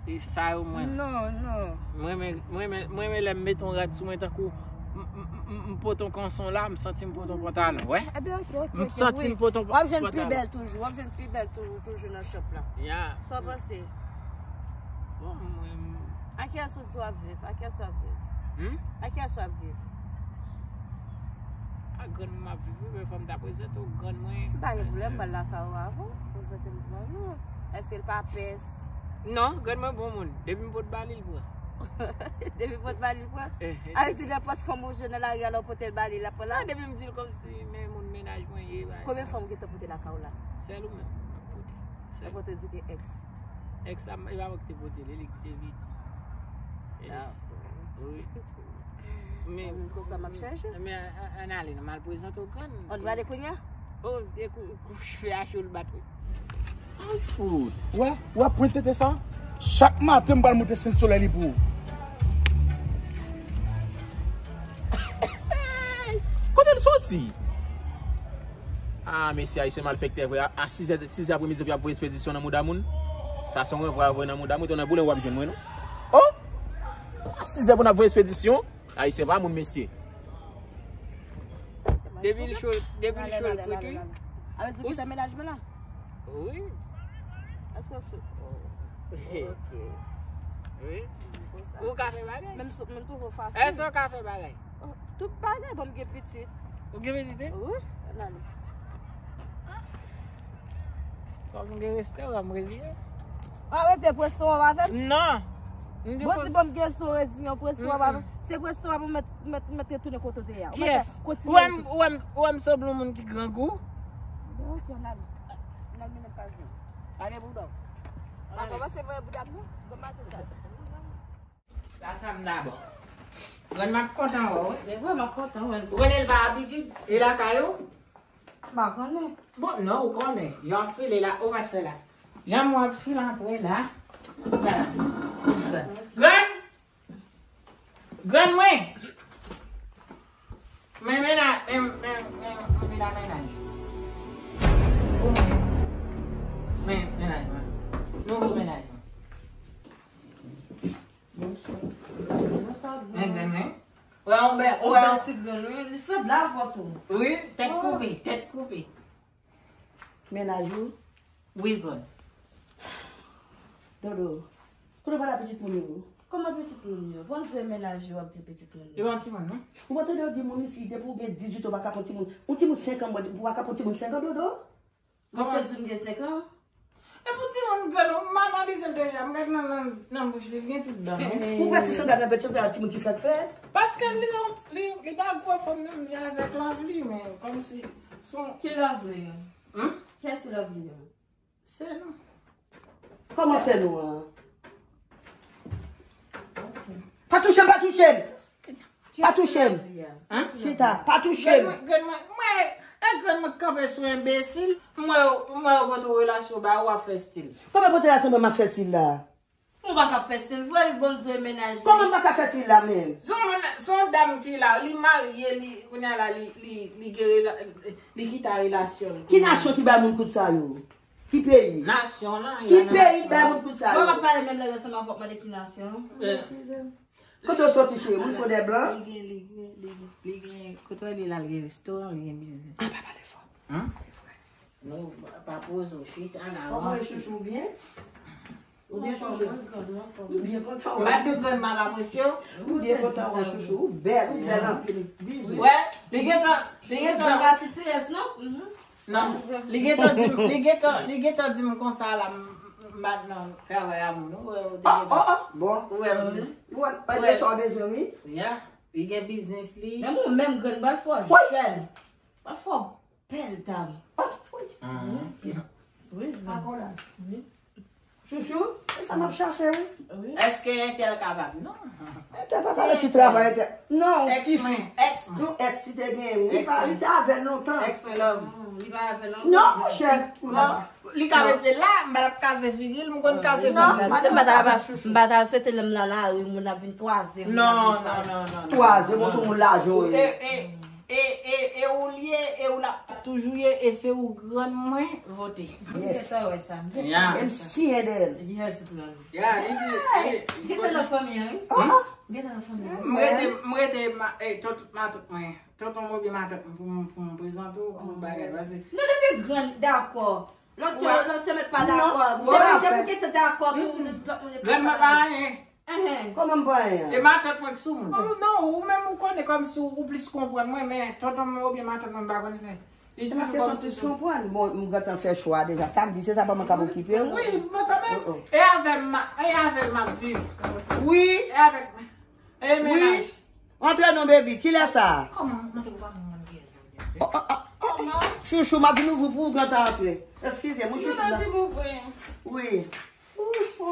E sa yo mwen. Non, non. Mwen renmen, mwen renmen, mwen renmen lè m mete yon rad sou mwen tankou m, m, m, m, m pote yon kanson la, m santi m pote yon pantalon, wè. Ebyen, ok, ok, ok, wi. M santi m pote yon pantalon. W ap jwenn pi bèl toujou, w ap jwenn pi bèl tou-, toujou nan shop la. Ya. Sa w panse? Bon, mwen, m. A ki asou di w ap viv? A ki asou w ap viv? Hmm? A ki asou w ap viv? A grann mwen m ap viv, wi, men fò m ta prezante w grann mwen. M pa gen pwoblèm, m pral lakay ou avan, prezante m grann ou. Èske l pa pès? Non, grann mwen bon moun. Depi m pot ba li, l pran. Depi pot ba li, l pran? Eh, eh. A vle di nenpòt fanm ou jwenn nan lari a, lè w pote l ba li, l ap pran la? Non, depi m di l kòmsi men moun mennaj mwen ye, bagay sa. Konbyen fanm ou gentan pote lakay ou la? Sèl ou menm, m ap pote. Sèl. Ou pote di gen ex? Ex la, e pa mwen ki te pote l, e li ki te vini. Ah, wi. Men konsa m ap chèche. Men an, an ale, nou mal prezante w grann. An prale kounye a? Oh, e kou, kou cheve a cho l bat wi. Fout. Wè, wè pwen tete sa? Chak maten m pral moute Sent Solèy li pou ou. Kote l soti? Ah, mesye ayisyen malfektè vre. A, a sizè, sizè apremidi pou y ap voye espedisyon nan mouda moun. Sa se yon renvwa vre nan mouda moun. Tounen boulen w ap jwenn mwen non. Oh! A sizè pou n ap voye espedisyon. Ayisyen pa moun mesye. Depi l cho, depi l cho l kwit wi. Avè di ou kite mennaj mwen la? Wi. Èske w si? Ok. Wi. Ou ka fè bagay? Menm si, menm toujou fasil. Èske w ka fè bagay? Oh, tout bagay, bon, m gen pitit. Ou gen pitit wi? Wi, ann ale. Kòm m gen restoran, m reziye. A, ou te presto w avè m? Non. Bon, di bon, m gen resto reziye, presto w avè m. Se presto w avè m, mèt, mèt, mèt retounen kote w te ye a. Kiyès? Ou wè m, ou wè m, ou wè m sanble yon moun ki grangou? Bon, ok, ann ale. Ann ale mennen m kay mwen. Ale bouda w. Pa kòmanse voye bouda m non. Bon maten sa. La fanm dabò. Grann m ap kontan wè w wi. Men vre m ap kontan wè l. Ou konnen l pa abitid, e lakay ou? M pa konnen. Bon, non, ou konnen. Jan w ap file la, ou mèt fè la. Jan w ap file antre la. Grann! Grann mwen! Men mennaj, men, men, men, men mennaj. Pou mwen. Men mennaj mwen. Nouvo mennaj mwen. Bonswa. Bonswa, grann. Men grann mwen. Wè, yon bèl, ou wè yon ti grann, wi. Li sanble avè w tou. Wi, tèt koupe, tèt koupe. Mennaj ou? Wi, grann. Dodo, kote w pral ak pitit moun yo? Kòman pitit moun yo? Bondye mennaj yo ap di pitit moun yo. Yo pa yon timoun, non? Ou pa tande yo di moun isi, depi w gen dizuit an, ou pa ka pran timoun. Yon timoun senk an, mwen, ou pa ka pran timoun senk an, Dodo? Kòman? Depi w gen senk an? E pou timoun grann, m analize l deja, m gade nan, nan, nan bouch li, li gen tout dan, wi. Ou pran ti sandal nan pye, ti sandal timoun ki fèk fèt. Paske li, li, li pa gwo fanm menm jan avèk Lovely, men kòmsi son. Ki Lovely? Hmm? Kiyès Lovely? Se nou. Kòman se nou an? Pa touche m, pa touche m! Pa touche m! Hein? Chita, pa touche m! Grann mwen, grann mwen, mwen, e grann mwen kanpe sou enbesil, mwen, mwen, mwen pote yon relasyon ba ou, w ap fè stil. Kòman pote relasyon ba m ap fè stil la? Ou pa ka fè stil vre, Bondye mennaj li. Kòman m pa ka fè stil la menm? Se yon, se yon dam ki la, li marye, li, kounye a la, li, li, li gen rela-, li kite relasyon l. Ki nasyon ki bay moun kout sa yo? Ki peyi? Nasyon lan. Ki peyi bay moun kout sa yo? Bon, m ap pale menm lè ansanm avè w, mande ki nasyon. Eskize m. Kote w soti, cheri? Moun fò de blan? Li gen, li gen, li gen, li gen, kote w li la, li gen restoran, li gen biznis. Ah, pa pale fò. Hein? Pale fò. Nou pa poze w chita la. Kòman w ye, chouchou, ou byen? Ou byen, chouchou? M byen kontan wè w. M pa t di grann m ap apresye w. M byen kontan wè w, chouchou. Ou bèl, ou bèl anpil. Bizou. Wè, li gentan, li gentan. Li pa sitirès, non? Non. Li gentan di m, li gentan, li gentan di m konsa la, m, m, m pa t nan travay a moun, ou wè, ou te gentan. Oh, oh, oh, bon. Ou wè, m. Ou wè, sa w bezwen, wi. Ya, li gen biznis li. Men ou menm grann, ba l fò jèn. Ba l fò bèl dam. Oh, wi. Wi. Akò la. Wi. Chouchou, e sa m ap chache, wi. Wi. Èske entèl kapab? Non. Entèl pa ta ti travay, entèl. Non, ti fi. Èks mwen, èks mwen. Non, èks li te genyen, wi. Li pa, li te avè l lontan. Èks mwen, love. Non, li pa avè l lontan. Non, monchè. Bon, li ka mete la, m pa t ap kaze figi l, m konn kaze figi l. Non, madanm, m pa ta, m pa ta swete lè m nan lari, moun ap vin twaze m. Non, non, non, non. Twaze, bon, se yon moun lajan w ye. E, e, E, e, e ou l ye, e ou l ap toujou ye, e se ou grann mwen vote. Yes. M gentan wè sa. M gentan wè sa. M siyen dèyè l. Yes, grann. Ya, li di, li, gentan nan fanmi an, wi. Gentan nan fanmi an. M rete, m rete, ma, e, tonton, matant mwen. Tonton m oubyen matant mwen pou m, pou m prezante w, pou bagay, pase. Nou depi grann, dakò. Lòt yo, lòt yo mèt pa dakò. Depi, depi gentan dakò, tou, lòt moun pa anyen. Kòman m pa anyen? E matant mwen k sou moun. Non, ou menm ou konnen kòmsi ou, ou plis konprann mwen, men tonton mwen oubyen matant mwen m pa konnen se. Li toujou kòmsi sou. Plis konprann. Bon, m gentan fè chwa deja. Sa m di, se sa pa mwen k ap okipe w. Wi, men kanmenm. E avè m, e avè m ap viv. Wi. E avèk, e mennaj. Antre non, baby. Kilè sa? Kòman, mwen te konprann mwen ki. Chouchou, m ap vin ouvri pou ou, gentan antre. Eskize m, wi, chouchou. Wi.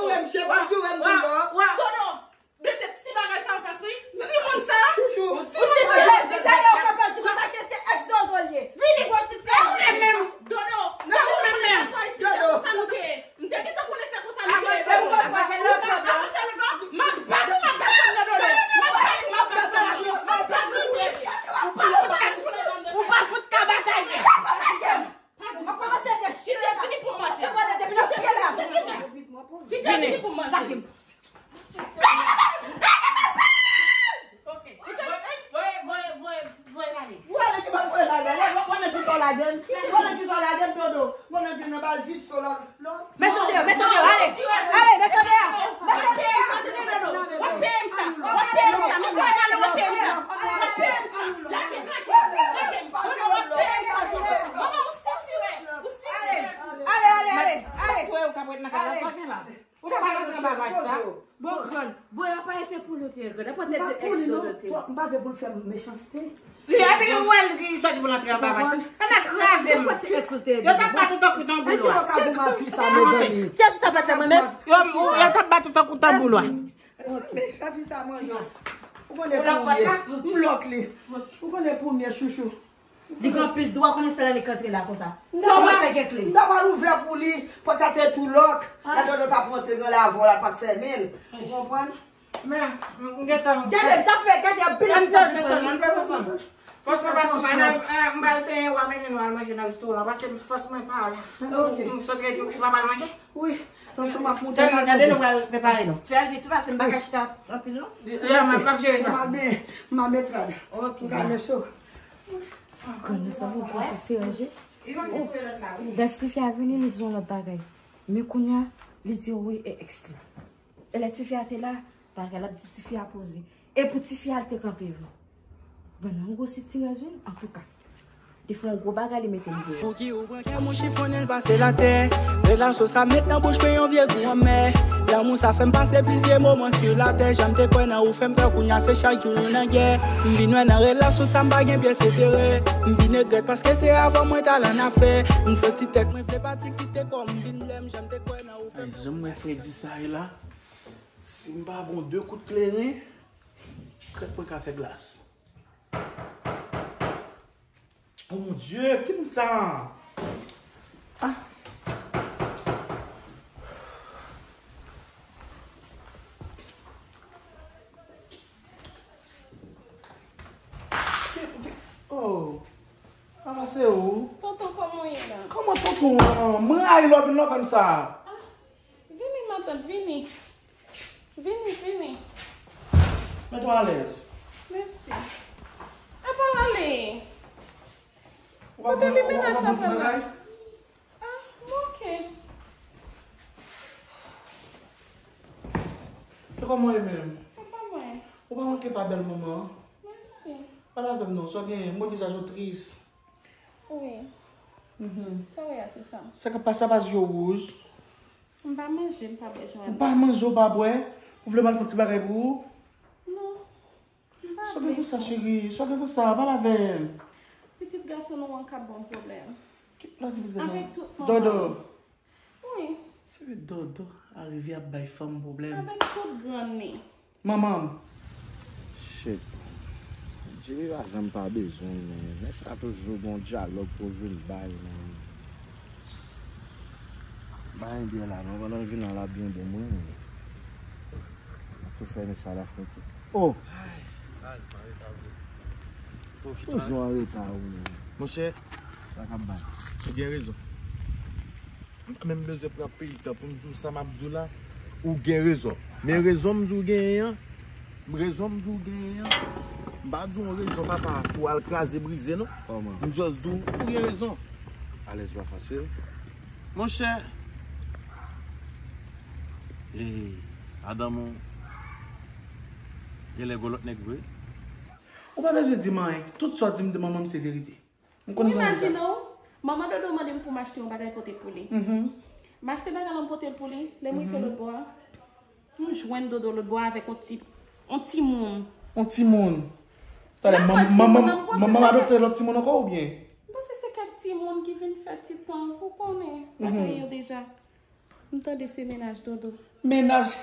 joure m, se pa joure m tou non. Dodo, mete ti bagay sa an fas mwen. Timoun sa. Chouchou. Ou sitire, se dèyè ou ka pèdi konsa ke se ex Dodo l ye. Vini. Ou sitire. Ou menm menm. Dodo. Non, ou menm menm. Dodo. Sa nou te ye. M te gentan konnen se konsa nou te ye. Ou pa pase nou do. M ap bat ou, m ap bat ou, Dodo. M ap bat ou, m ap bat ou, m ap bat ou. Ou pa fout ka batay. Ou pa fout ka batay. Ou kòmanse dechire la. Vini pou manje. Se pa de depi nan syèl la. Vini pou manje. Voye, voye, voye, voye, voye l ale. Ou ale ki pa voye l ale. Ou konnen si pa lage m. Ou konnen ki pa lage m, Dodo. Ou konnen ki nan bal jis so la. Met ou deyò, met ou deyò, ale. Ale, met ou deyò. Met ou deyò. W ap peye m sa, w ap peye m sa, w ap peye m sa. Mwen pral ale, w ap peye m sa. W ap peye m sa. Lage m, lage m, lage m. Dodo, w ap peye m sa, Dodo. Manman, ou sitire, ou sitire. Ale, ale, ale, ale. Ou ka ret nan kay la, sa gen la. Ou pa ka rantre anba vach sa. Bon, grann, bon, y ap arete pou nou te grann. Epi w te di ex Dodo te. M pa vle pou l fè m mechanste. Li, epi ou wè l ki soti pou l antre anba vach la. Ann al kraze m. Yo t ap bat ou tankou tanbou lwa. Kiyès ou t ap bat la, mwen menm? Yo, yo t ap bat ou tankou tanbou lwa. Mezanmi, fè fi sa manje. Ou konnen pou mwen, m lòk li. Ou konnen pou mwen, chouchou. Li gen anpil dwa, konnen sèl annik antre la konsa. M ta pral, m ta pral ouvè pou li, pòt la te tou lòk. Lè Dodo t ap rantre, gen lavò la, l pa t fèmen l. Ou konprann? Men, m gentan. Gade, m t ap fè, gade, anpil. Ann danse ansanm, ann danse ansanm. Fòs mwen pa sou mwen, m pral benyen, w a mennen nou al manje nan restoran, paske fòs mwen pa la. M sot redi, ou pa pral manje? Wi, tansyon m ap monte. Gade, nou pral prepare nou. Fè vit, wi, paske m pa ka chita anpil, non. Ya, m ap jere sa. M ap ben, m ap met rad. Ok. Gade so. Grann nan sanble yon pwosye ti ranje. Oh, lè tifi a vini, li di yon lòt bagay. Men kounye a, li di wi e ex li. E lè tifi a te la, bagay la ap di tifi a poze. E pou tifi a, li te kanpe vre. Grann nan gwo si ti ranje, antouka. Li fè yon gwo bagay, li mete m deyò. Pouki ou pran kè m ou chifonnen l pase latè? Relasyon sa met nan bouch mwen yon vye gou anmè. Lanmou sa fè m pase plizyè moman sou latè. Jan m te kwè nan ou fè m pè, kounye a se chak jou nou nan gè. M vin wè nan relasyon sa m pa gen pyès enterè. M vin regrèt paske se avan mwen t al annafè. M santi tèt mwen vle pati kite kò m vin blè m. Jan m te kwè nan ou fè m pè. Jan m wè Fredi sa ye la, si m pa bon de kout kleren, krèk mwen ka fè glas. Oh mon Dieu, ki moun sa? Ah. Oh. Papa, se ou? Tonton, kòman w ye la? Kòman tonton an? Mwen rayi lè w vin lè w fè m sa. Ah, vini, matant, vini. Vini, vini. Mete w alèz. Mèsi. Apa w ale? Kote li mennen sa fè la? Ah, bon, ok. Se kòman w ye menm? Sa pa mwen. Ou pa manke pa bèl manman. Mèsi. Pale avè m non, sa w genyen? M wè vizaj ou tris. Wi. Mhm. Sa w wè a, se sa. Sa k ap pase apa zye w wouj? M pa manje, m pa bwè, jan w wè m. Ou pa manje, ou pa bwè? Ou vle m al fè yon ti bagay pou ou? Non. M pa vle. Sa w gen konsa, cheri? Sa w gen konsa? Pale avè m. Pitit gason nou an k ap ban m pwoblèm. Ki, la di pitit gason? Avèk tout manman. Dodo. Wi. Se Dodo a rive ap bay fanm pwoblèm. Avèk tout grann li. Manman m. Shit. Cheri pa janm pa bezwen, men nèg sa toujou gon dyalòg pou vin bay, men. Bay byè la non, pandan l vin la, l ap byen bon, mwen. Tou fè nèg sa la fè. Oh! Ay, baz, m anreta vre. Fò w chita. Toujou anreta, wi, men. Monchè, sa k ap bay? Ou gen rezon. M pa menm bezwen pran anpil tan pou m di w sa m ap di w la. Ou gen rezon. Men rezon m di w genyen an, rezon m di w genyen an, m pa di w yon rezon, papa, pou w al kraze brize, non. Kòman? M just di w, ou gen rezon. Alèz pa fasil. Monchè, hey, madanm ou genlè gon lòt nèg vre. Ou pa bezwen di m anyen. Tout sa w di m de manman m se verite. M konn Ou jan w di sa. Imajine w, manman Dodo mande m pou m achte yon bagay pote pou li. Mhm. M achte bagay la, m pote l pou li. Lè m rive Mhm. lòt bò a, m jwenn Dodo lòt bò a avèk yon ti, yon timoun. Yon timoun. Talè, Nan manm- kòd timoun manman nan, m panse manman se adopte kèk lòt timoun ankò oubyen? M panse se kèk timoun ki vin fè ti tan, ou konnen, Mhm. bagay yo deja. M tande se mennaj Dodo. Mennaj.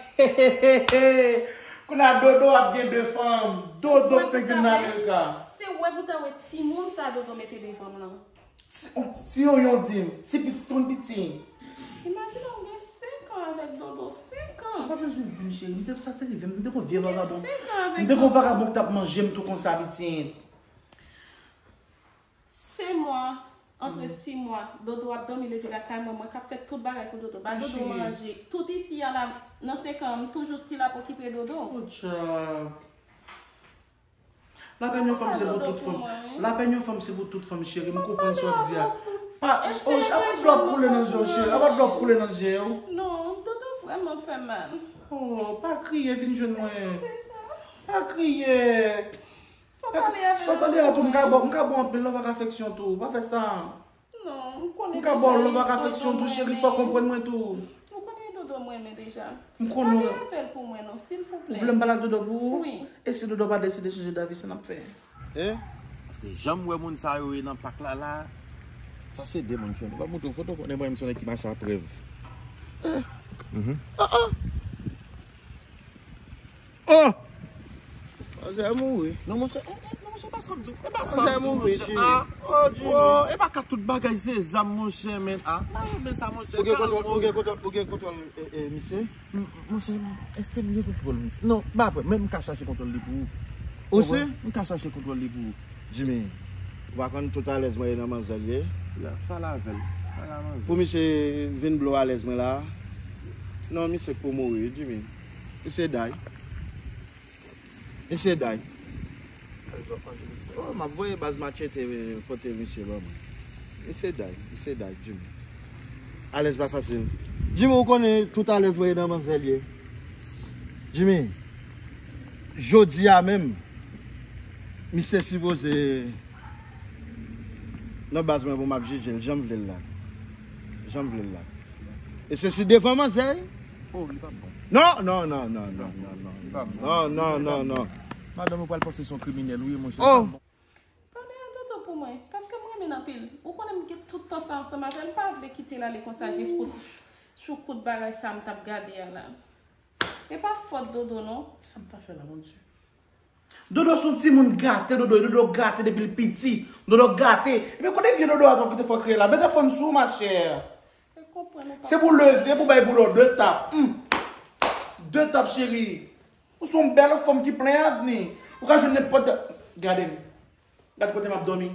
Kounye a Dodo ap gen de fanm. Dodo fenk vin nan Amerika. Se wè pou ta wè timoun sa Dodo mete devan m lan. Ti, ti yonyon di m. Ti pi- timoun piti. Imajine w gen senk an avèk Dodo. Senk an. Ou pa bezwen di m, cheri. M te sa te rive. M te gon vye vagabon. Senk an avèk M te gon Dodo. Vagabon ki t ap manje m tou konsa, piti. Se mwa, antre sis mwa, Dodo ap dòmi leve lakay mwen, mwen k ap fè tout bagay pou Dodo. Ba Dodo manje. Tout isi a la, nan senk an, m toujou still ap okipe Dodo. Poutcha. Lapèn yon fanm se pou tout fanm. Lapèn yon fanm se pou tout fanm, cheri. M konprann sa w ap di a. Pa, oh, apa dlo ap koule nan je w, cheri? Apa dlo ap koule nan je w? Non, Dodo vrèman fè mal. Oh, pa kriye, vin jwenn mwen. Pa kriye. Fò pale avè l. Sa w tande a tou, m ka ba w, m ka ba w anpil love ak afeksyon tou. Pa fè sa. Non, m konnen M ka ba w love ak afeksyon tou, cheri, fò w konprann mwen tou. Ou konnen Dodo m renmen deja. M konnen. Pale avè l pou mwen non, silvouplè. Ou vle m pale ak Dodo pou ou? Wi. E si Dodo pa deside chanje davi, sa n ap fè? Eh? Paske jan m wè moun sa yo ye nan pak la la, sa se de moun ki fè. M pral montre w foto, konnen mwen menm se yon nèg ki mache a prèv. Eh? Mhm. Ah, ah! Oh! Manzè mouri. Non, monchè, eh, eh, non, monchè, e pa sa m di w. E pa sa m di w, monchè. Ah, oh, e pa ka tout bagay se zam, monchè, men. Ah, pa renmen sa, monchè. Ou gen kontwòl, ou gen kontwòl, ou gen kontwòl, eh, eh, misye? M- Monchè, èske m gen kontwòl, misye? Non, pa vre, men m ka chache kontwòl li pou ou. Ou si? M ka chache kontwòl li pou ou. Jimmy, ou pa konn tout alèz mwen ye nan manzè l ye? Ya, pale avè l. Pale a manzè. Pou misye vin blo alèz mwen la. Non, misye k pou mouri, Jimmy. Misye day. Misye day. Oh, m ap voye baz machete kote misye ban mwen. Misye day, misye day, Jimmy. Alèz pa fasil. Jimmy, ou konnen tout alèz mwen ye nan manzè l ye. Jimmy, jodi a menm, misye sipoze nan baz mwen pou m ap jije l, jan m vle l la. Jan m vle l la. E se si devan manzè, wi. Oh, li p ap bon. Non, non, non, non, non, non, non. Li p ap bon. Non, non, non, non. Madanm ou pral panse se yon kriminèl, wi, monchè. Oh! Pale a Dodo pou mwen, paske m renmen l anpil. Ou konnen m gen tout tan sa ansanm avè l, m pa vle kite l ale konsa jis pou ti choukout bagay sa m t ap gade a la. E pa fòt Dodo, non. Sa m ta fè la, Bondye? Dodo se yon timoun gate, Dodo, Dodo gate depi l piti. Dodo gate. Epi kote vye Dodo a tonbe kite fò kreye la? Mete fann sou ou, machè. Se pou leve, pou bay pou lò, de tap. Hmm. De tap, cheri. Ou se yon bèl fanm ki plen avni. Ou ka jwenn nenpòt. Gade m. Gade kote m ap dòmi.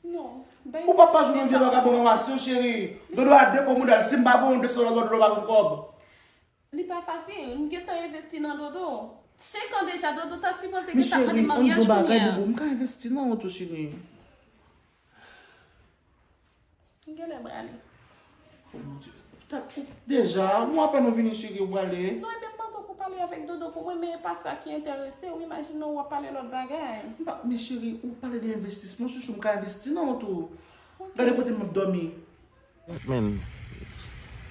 Non. Ou pa pa jwenn yon vye vagabon ranmase w, cheri. Dodo a de fò mouda l. Si m pa voye yon de san dola, Dodo pa jwenn kòb. Li pa fasil. M gentan envesti nan Dodo. Senk an deja, Dodo ta sipoze gentan mande maryaj kounye a. Misye, m di w bagay, Boubou, m ka envesti nan ou tou, cheri. M genlè prale. Oh, mon Dieu. Deja, ou apèn ou vini, cheri, ou prale. Non, ebyen, m pantan pou pale avèk Dodo pou mwen, men e pa sa ki enterese w. Imajine w ap pale lòt bagay. M pa, men cheri, ou pale de envestisman, chouchou, m ka envesti nan ou tou. Gade kote m ap dòmi. Men.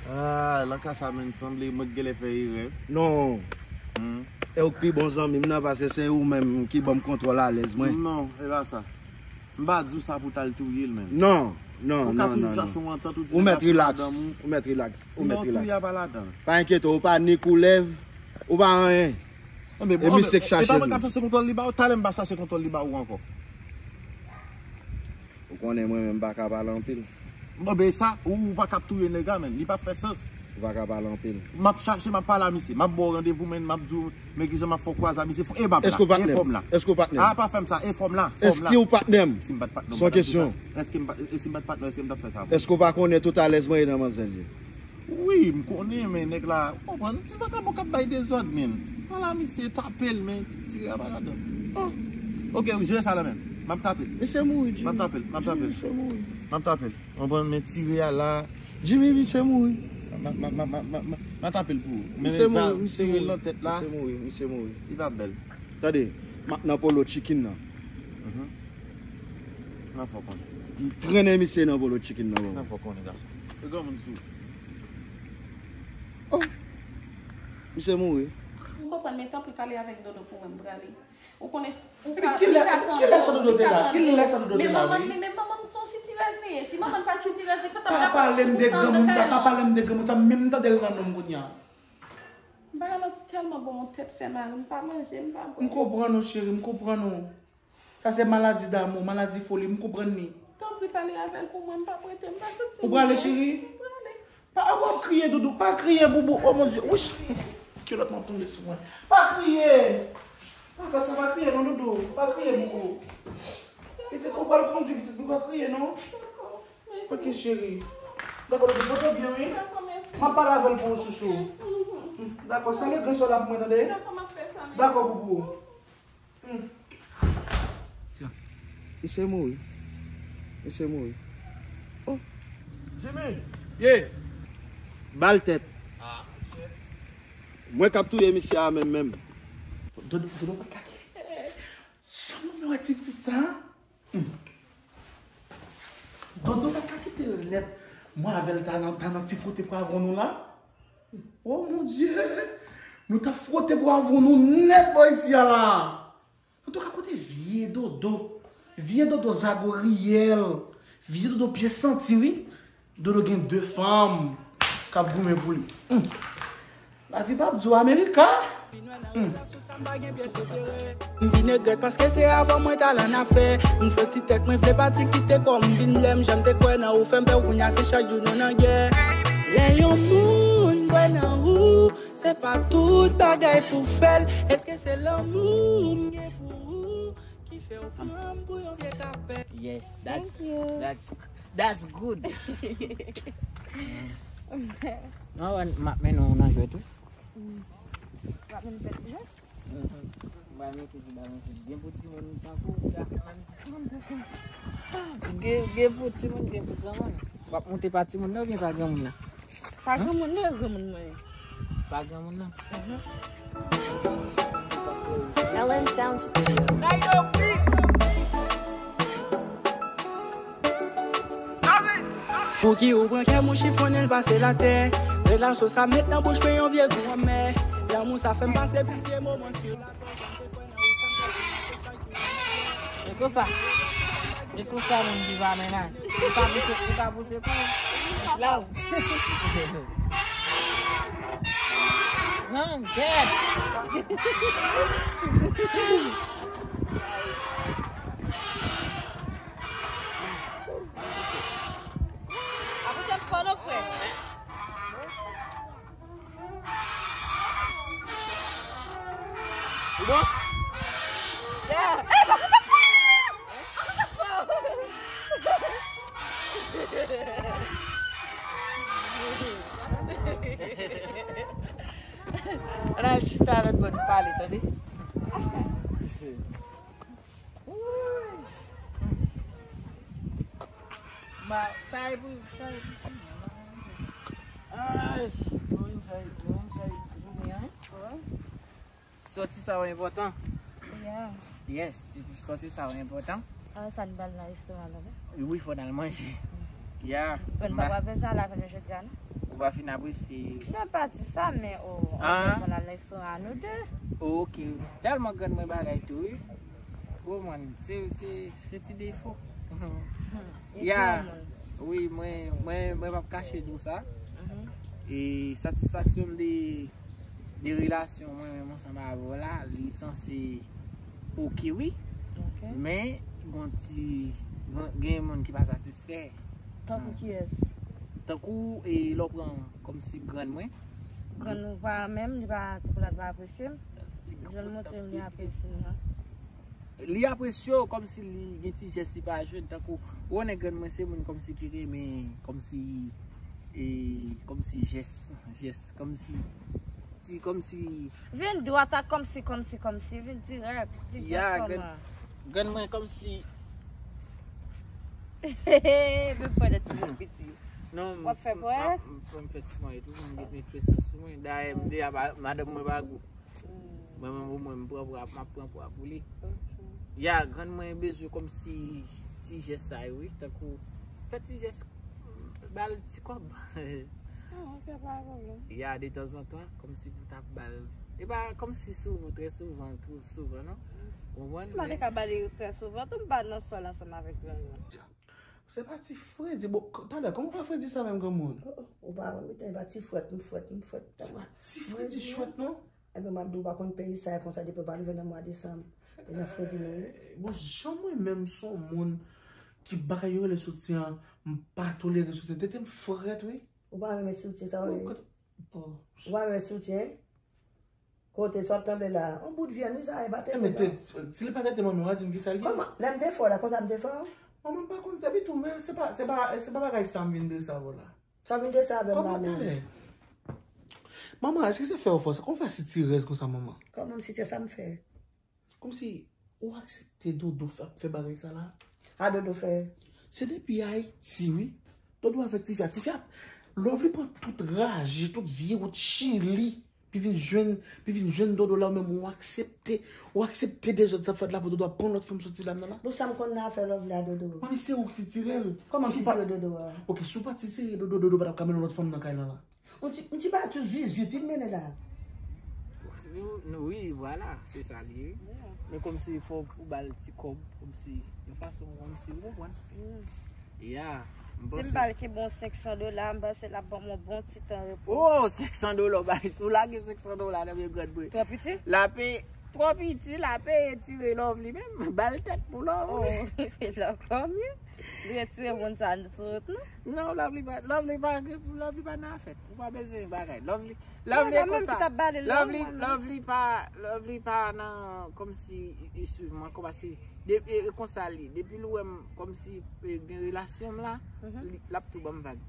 Ah, nan ka sa, men, sanble mwen k genlè fè erè. Non. Hmm. E ou k pi bon zanmi m nan, paske se ou menm ki ban m kontwòl alèz mwen. Non, e pa sa. M pa di w sa pou w t al touye l, men. Non, non, non, non, non. Ou ka toujou chache yon antant, ou di nèg la se madanm ou. Ou mèt rilaks, ou mèt rilaks. Non, touye a pa ladan l. Pa enkyete w, ou pa ni koulèv, ou pa anyen. Enben, e misye k chache li. E pa mwen k ap chache kontwòl li ba ou, talè m pa chache kontwòl li ba ou ankò. Ou konnen mwen menm m pa ka pale anpil. Bon, ben sa, ou, ou pa k ap touye nèg la, menm. Li p ap fè sans. Ou pa ka pale anpil. M ap chache, m ap pale a misye. M ap ba w randevou, men m ap di w, men kijan m ap fè w kwaze a misye. E bab la, e fòm la. Èske w patnè m? Èske w patnè m? A, pa fè m sa, e fòm la, fòm la. Èske w patnè m? Si m pa t patnè w, m pa t ap di sa. Se yon kesyon. Èske m pa, e si m pa t patnè w, èske m t ap fè sa? Èske w pa konnen tout alèz mwen ye nan manzè l ye? Wi, m konnen, men nèg la, ou konprann, ti vakabon k ap bay dezòd, men. Pale a misye, tape l, men tire a pa ladan. Oh. Ok, jere sa la menm. M ap tape l. Misye mouri, Jimmy. M ap tape l, m ap tape l. Jimmy, misye mouri. M ap tape l. Ou konprann, men tire a la. Jimmy, misye mouri. M a, m a, m a tape l pou ou. Men sa, tire l nan tèt la. Misye mouri, misye mouri. Li pa bèl. Tande, m ap nan Polo Chicken nan. Mhm. Nan fò konnen. M trennen misye nan Polo Chicken nan, bro. Nan fò konnen, gason. E granmoun sou. Oh! Misye mouri. M konprann, men tanpri pale avèk Dodo pou mwen, m prale. Ou konnen, ou ka, kilè, kilè sa Dodo te la? Kilè sa Dodo te la, wi? Men manman, men, men manman m se yon sitirèz li ye. Si manman m pa t sitirèz, li pa t ap dakò sou sa nan kay la. Pa pale m de granmoun sa, pa pale m de granmoun sa, menm m tande l nan non m kounye a. Bagay la tèlman bon, yon tèt fè mal, m pa manje, m pa bwè. M konprann ou, cheri, m konprann ou. Sa se maladi damou, maladi foli, m konprann li. Tanpri pale avè l pou mwen, m p ap rete, m pa santi m byen. Ou prale, cheri? M prale. Pa, w ap kriye, Doudou, pa kriye, boubou. Oh mon Dieu, wouch! Kilòt mwen ap tonbe sou mwen. Pa kriye! Pa fè sa, pa kriye non, Doudou. Pa kriye, boubou. Pitit, ou pral kondwi, pitit, ou pa kriye non. Ok, cheri. Dakò, Doudou, pote byen, wi. M ap pale avè l pou ou, chouchou. Dakò, salye gran sè w la pou mwen, tande? Dakò, boubou. Hmm. Misye mouri. Misye mouri. Oh. Jimmy! Ye! Bal tèt. Ah, shit. Mwen k ap touye misye a menm, menm. Dodo, Dodo pa t ka kite. Jan mwen wè ti pitit sa. Hmm. Dodo pa t ka kite l nèt. Mwen avè l ta nan, ta nan ti fwote pwavwon nou la. Oh mon Dieu! Nou t ap fwote pwavwon nou nèt bò isi a la. Antouka, kote vye Dodo? Vye Dodo zagoryèl. Vye Dodo pye santi, wi. Dodo gen de fanm k ap goumen pou li. Hmm. Lavi p ap di w Amerika. Hmm. M vin regrèt paske se avan mwen t al annafè. M santi tèt mwen vle pati kite kò m vin blè. M janm te kwè nan ou fè m pè w kounye a se chak jou nou nan gè. Lè yon moun kwè nan ou, se pa tout bagay pou fè l. Èske se lanmou m gen pou ou ki fè w pran m pou yon vye kapèt? Yes, that's, that's, that's good. Non, m ap mennen w nan jwèt tou. Mm. W ap mennen tèt jwèt? Mhm. M pral mete sou balanse. Gen pou timoun tankou w, gen pou timoun tankou w. Gen, gen pou timoun, gen pou granmoun. W ap monte pa timoun nan oubyen pa granmoun nan? Pa granmoun nan, granmoun mwen. Pa granmoun nan? Mhm. Ellen Sound Studio. Pouki ou pran kè m ou chifonnen l pase l atè? Relasyon sa met nan bouch mwen yon vye gou anmè. Lanmou sa fè m pase plizyè moman sou la. E konsa. E konsa moun viv a mennaj. Ou ka pouse, ou ka pouse kou. Law. Non, kè. Apouse m fò non, frè. Ou bon? Ya. Ey, pa konsa fò! Ann al chita lòt bò n pale, tande? Ma, sa e pou, sa e pou. Ay, mwen sa e, mwen sa e, jounen an. Sòti sa yo enpòtan. Yeah. Yes, ti, sòti sa yo enpòtan. Ah, sa n pral nan restoran la, non? Wi, fò n al manje. Yeah. Bon, m pa pral fè sa la, fè jodi a, non? Ou pa fin apresye. Non, pa di sa, men, oh, fò n al nan restoran a nou de. Ok. Tèlman grann mwen bagay tou, wi. Gwo mòn, se, se, se ti defo. Ya, wi, mwen, mwen, mwen p ap kache di w sa. Mhm. E satisfaksyon m de, de relasyon mwen menm ansanm avè w la, li sanse oke wi. Ok. Men gon ti gen moun ki pa satisfè. Tankou kiyès? Tankou e lè w pran kòmsi grann mwen. Grann nou pa menm, li pa, pou la pa apresye m. Jan l montre m li apresye m nan. Li apresye w kòmsi li gen ti jès li pa jwenn tankou ou konnen grann mwen se moun kòmsi ki renmen kòmsi e kòmsi jès jès kòmsi ti kòmsi Vin dwat ak kòmsi kòmsi kòmsi, vin dirèk. Ti Ya, jès grann- kòman? Grann mwen kòmsi Vin pran de ti moun piti. Non, W ap fè pwèt? Fò m fè ti pwèt tou, m met presyon sou mwen. Dayè m deja madanm mwen pa gou. Mwen menm pou mwen m pran pwa m ap pran pwa pou li. Ya, grann mwen bezwen kòmsi ti jès sa yo wi, tankou fè ti jès ba l ti kòb. Ah, ok, pa pwoblèm. Ya, de tanzantan, kòmsi pou ta ba l. E pa kòmsi souvan, trè souvan, twò souvan non. Ou konprann? M pa te ka ba li trè souvan, tou m pa nan sòl ansanm avèk grann mwen. Se pa ti fredi, bon, talè, kòman w fè fredi sa menm granmoun? Ou pa wè m te pa ti frèt, m frèt, m frèt. Se pa ti fredi chwèt non? Ebyen m ap di w pa konn peyi sa e konsa depi w pa rive nan mwa desanm. E nan fredi nou ye. Bon, jan mwen menm se yon moun ki bagay yo rele soutyen an, m pa tolere soutyen. Tete m frèt wi. Ou pa renmen soutyen sa Bon, wi. kote- oh. Ou pa renmen soutyen? Kote sa w ap tanble la? On bout vyann wi sa e pa E men tete te, non. Si li pa tete manmi w a di m ki sa l ye. Kòman? Lè m te fè w la konsa m te fè w? Manman m pa konn epi tou men se pa se pa se pa bagay sa m vin dre sa vò la. Sa w vin dre sa avè m la Kòman menm? Talè? Manman, èske se fè w fò sa? Kòman w fè sitirèz konsa manman? Kòman m site sa m fè? Kòmsi ou aksepte Dodo fè, fè bagay sa la? A Dodo fè. Se depi Ayiti wi. Dodo avèk tifi a. Tifi a, Lovely pran tout raje, tout vye wout Chili. Pi vin jwenn, pi vin jwenn Dodo la ou menm ou aksepte. Ou aksepte dezòd sa fèt la pou Dodo ap pran lòt fanm soti la nan la. Bon sa m konn nan afè Lovely a Dodo. Mami se ou ki sitire l. Kòman m Si w pa- sitire Dodo a? Ok, si w pa t sitire Dodo, Dodo pa t ap ka mennen lòt fanm nan kay lan la. M ti m ti pa tou zwizwit wi m mennen la. Wi, vwala, se sa li ye. Men kòmsi fò ou ba l ti kòb, kòmsi yon fason kòmsi ou konprann. Ya, m Si m panse. ba l ki bon senk san dola, m panse l ap ban m yon bon ti tan repo. Oh, senk san dola, bay, si w lage senk san dola nan men grann mwen. Twò piti? L ape twò piti, l ape etire Lovely menm, ba l tèt pou Lovely. Oh, lòkòm ye. Li retire moun sa sou wout nou. Non, Lovely pa, Lovely pa, Lovely pa nan afè. Ou pa bezwen bagay. Lovely, Mwen Lovely e pa menm konsa. ki t ap bale non, Lovely, mwen menm. Lovely pa, Lovely pa nan, kòmsi, li swiv mwen, kòm si, de, e, e konsa li, depi l wè m, kòmsi, e, gen relasyon m la, Mhm. li, l ap tou ban m vag.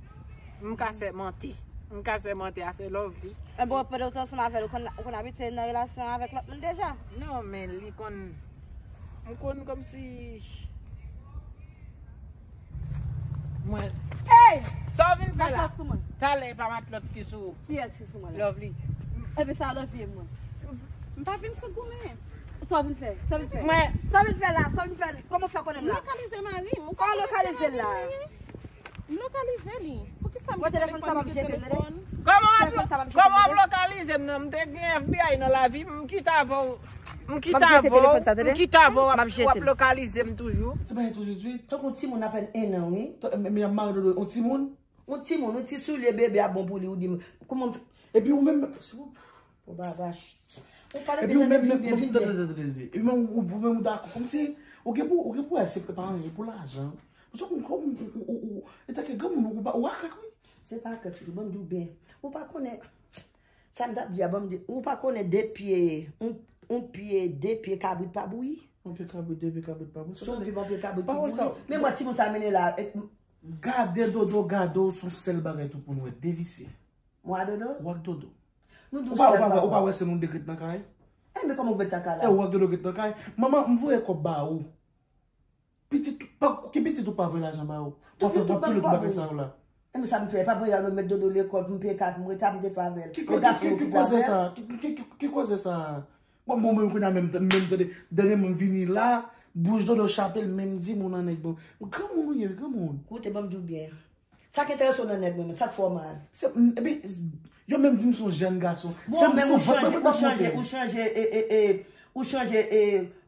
M ka sèmante. M ka sèmante afè Lovely. E bon, pandan w te ansanm avè l, ou konn, ou konn abitye nan relasyon avèk lòt moun deja? Non, men li konn, m konn kòmsi, mwen, Hey! sa w vin fè la? Matlòt sou mwen. Talè pa matlòt ki sou Kiyès ki sou mwen la? Lovely. Epi sa Lovely e mwen. M pa vin sou goumen. Sa w vin fè? Sa w vin fè? Mwen, Sa w vin fè la? Sa w vin fè? Kòman w fè konnen m M la? Lokalize mari m. Ou Kòman w lokalize l la? M lokalize li. Pou ki sa m Mwen telefòn sa m ap jete l. telefòn? Kòman w ap, Telefòn sa m ap kòman w ap jete l. Lokalize m nan? M te gen F B I nan lavi m, m kite avè w. M kite M ap jete avè w. telefòn sa, tande? M kite avè w, M ap w jete ap l. Lokalize m toujou. Se pa tou di. Tankou yon timoun apèn en an wi. Men y ap mare Dodo, yon timoun. Yon timoun, yon ti soulye bebe a bon pou li, ou di m, kòman m fè? Epi ou menm, se ou. Ou babach. Ou pale Epi byen ou menm, vin byen, vin byen. Epi menm ou, ou menm ou dakò. Kòmsi, ou gen pou, ou gen pou aksepte pa anyen, pou lajan. Ou sa konn kòm, ou, ou, ou, ou, etanke granmoun, ou, ou, ou akak wi. Se pa kèk chouchou, ban m di w byen. Ou pa konnen, sa m t ap di a, ban m di, ou pa konnen de pye, yon, yon pye, de pye kabrit pa bouyi? Yon pye kabrit, de pye kabrit pa bouyi. Si yon pye, yon pye kabrit ki Pawòl sa, bouyi. Men mwen timoun sa mennen la, et, Gade Dodo, gade w, se yon sèl bagay tou pou nou wè, de visye. Mwen a Dodo? Ou ak Dodo. Nou di Ou w pa, ou sèl pa, ou papa. pa wè se moun de k ret nan kay? E men kòman w ret nan kay E la? ou ak Dodo k ret nan kay? Manman, m voye kòb ba ou. Pitit, pa, ki pitit ou pa voye lajan ba ou? W ap fè, w ap tou lòt bagay sa yo la. E men sa m fè, pa voye al met Dodo lekòl pou m peye kat, m rete ap m te fè avè l. Ki, E ki, gason ki, yo ki ki koze avè l. Sa? Ki, ki, ki, ki koze sa? Bon, bon, menm kounye a menm, menm tande, dènye moun vini la, bouch Dodo chape l, menm di moun an nèg bon. Granmoun ou ye, granmoun. Koute, ban m di w byen. Sa k enterese w nan nèg mwen, men sa k fè w mal. Se, epi, yo menm di m se yon jèn gason. Se Bon, men se ou vant mwen chanje, pou ou chanje, monte. Ou chanje, e, e, e, ou chanje, e,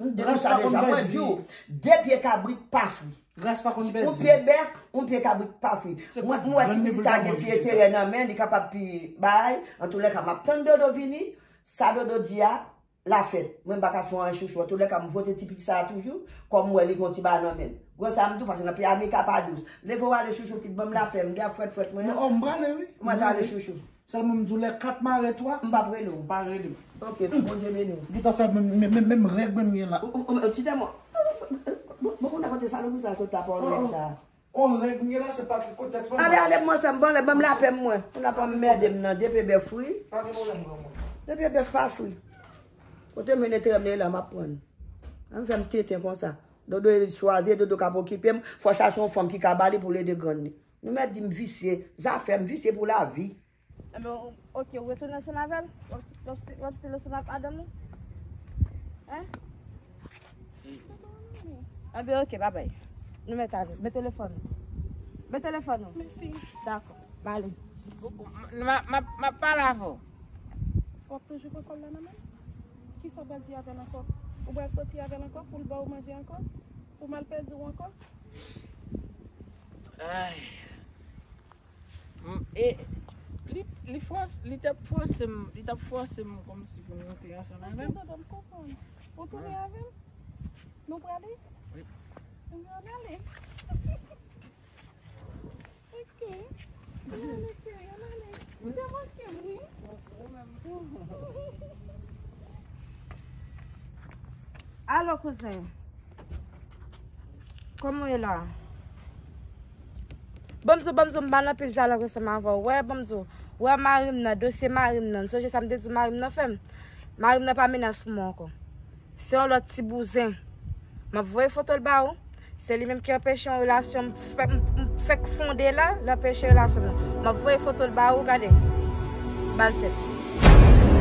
M depi sa deja, mwen di w, de pye kabrit pa fri. Yon pye bèf, yon pye kabrit pa fri. Mwen, mwen wè ti pitit sa gen ti enterè nan men, li kapab pi bay. Antoulèka, m ap tann Dodo vini. Sa Dodo di a, l a fèt. Mwen, m pa ka fè anyen chouchou. Antoulèka, m vote ti pitit sa toujou. Kòm m wè li gon ti bagay nan men. Bon, sa m tou, paske nan peyi Amerika pa dous. Leve w ale chouchou, kit ban m lapè, m gen frèt frèt mwen. Non, m prale, wi. Mwen ta ale chouchou. Sèlman m di w lè kat mare twa. M p ap rele w. Pa rele m. Ok, Bondye beni w. Ou ta fè menm, menm, menm, menm règ menm gen la. Ou, ou, ou, ti tè mwen. Bon, bon, bon, kote sa, nou sa sot la pa w sa. On règ m gen la, se pa ki kontèks mwen. Ale, ale, mwen, sa m ban, ban m lapè m, mwen. Ou n ap anmède m nan, depi bèf fri. Pa gen pwoblèm, granmoun. Depi bèf pa fri. Kote m vin enterè m la, m ap pran. An fè m tenten konsa. Dodo e chwazi, Dodo k ap okipe m. Fò chache yon fanm ki ka ba li pou l ede grann li. Nou mèt di m visye. Zafè m visye pou lavi. Enben, ok, ou retounen ansanm avè l? W ap, w ap still, w ap still ansanm ak madanm ou? Hein? Enben, ok, babay. Nou mèt ale. Men telefòn ou. Men telefòn ou. Mèsi. Dakò. M ale. M ap pale avè w. W ap toujou pran kòl la nan men l? Kisa w pral di avè l ankò? Ou pral soti avè l ankò pou l ba w manje ankò? Pou m al pèdi w ankò? Ay. M, e, li, li fòs, li t ap fòse m, li t ap fòse m kòmsi pou m moute ansanm avè l. Mwen konprann. Ou tounen avè l? Nou prale? Wi. Ann ale. Ok. Ann ale, cheri, ann ale. Ou te manke m, wi. Alo, kouzen. Kòman w ye la? Ban m di w, ban m di w, m pa nan pil dyalòg ansanm avè w. Wè, ban m di w, wè mari m nan, dosye mari m nan. Sonje sa m te di w mari m nan fè m? Mari m nan pa menas pou mwen ankò. Se yon lòt ti bouzen. M ap voye foto l ba ou. Se li menm ki anpeche yon relasyon m fè, m, m fèk fonde la, l anpeche relasyon m nan. M ap voye foto l ba ou, gade. Ba l tèt.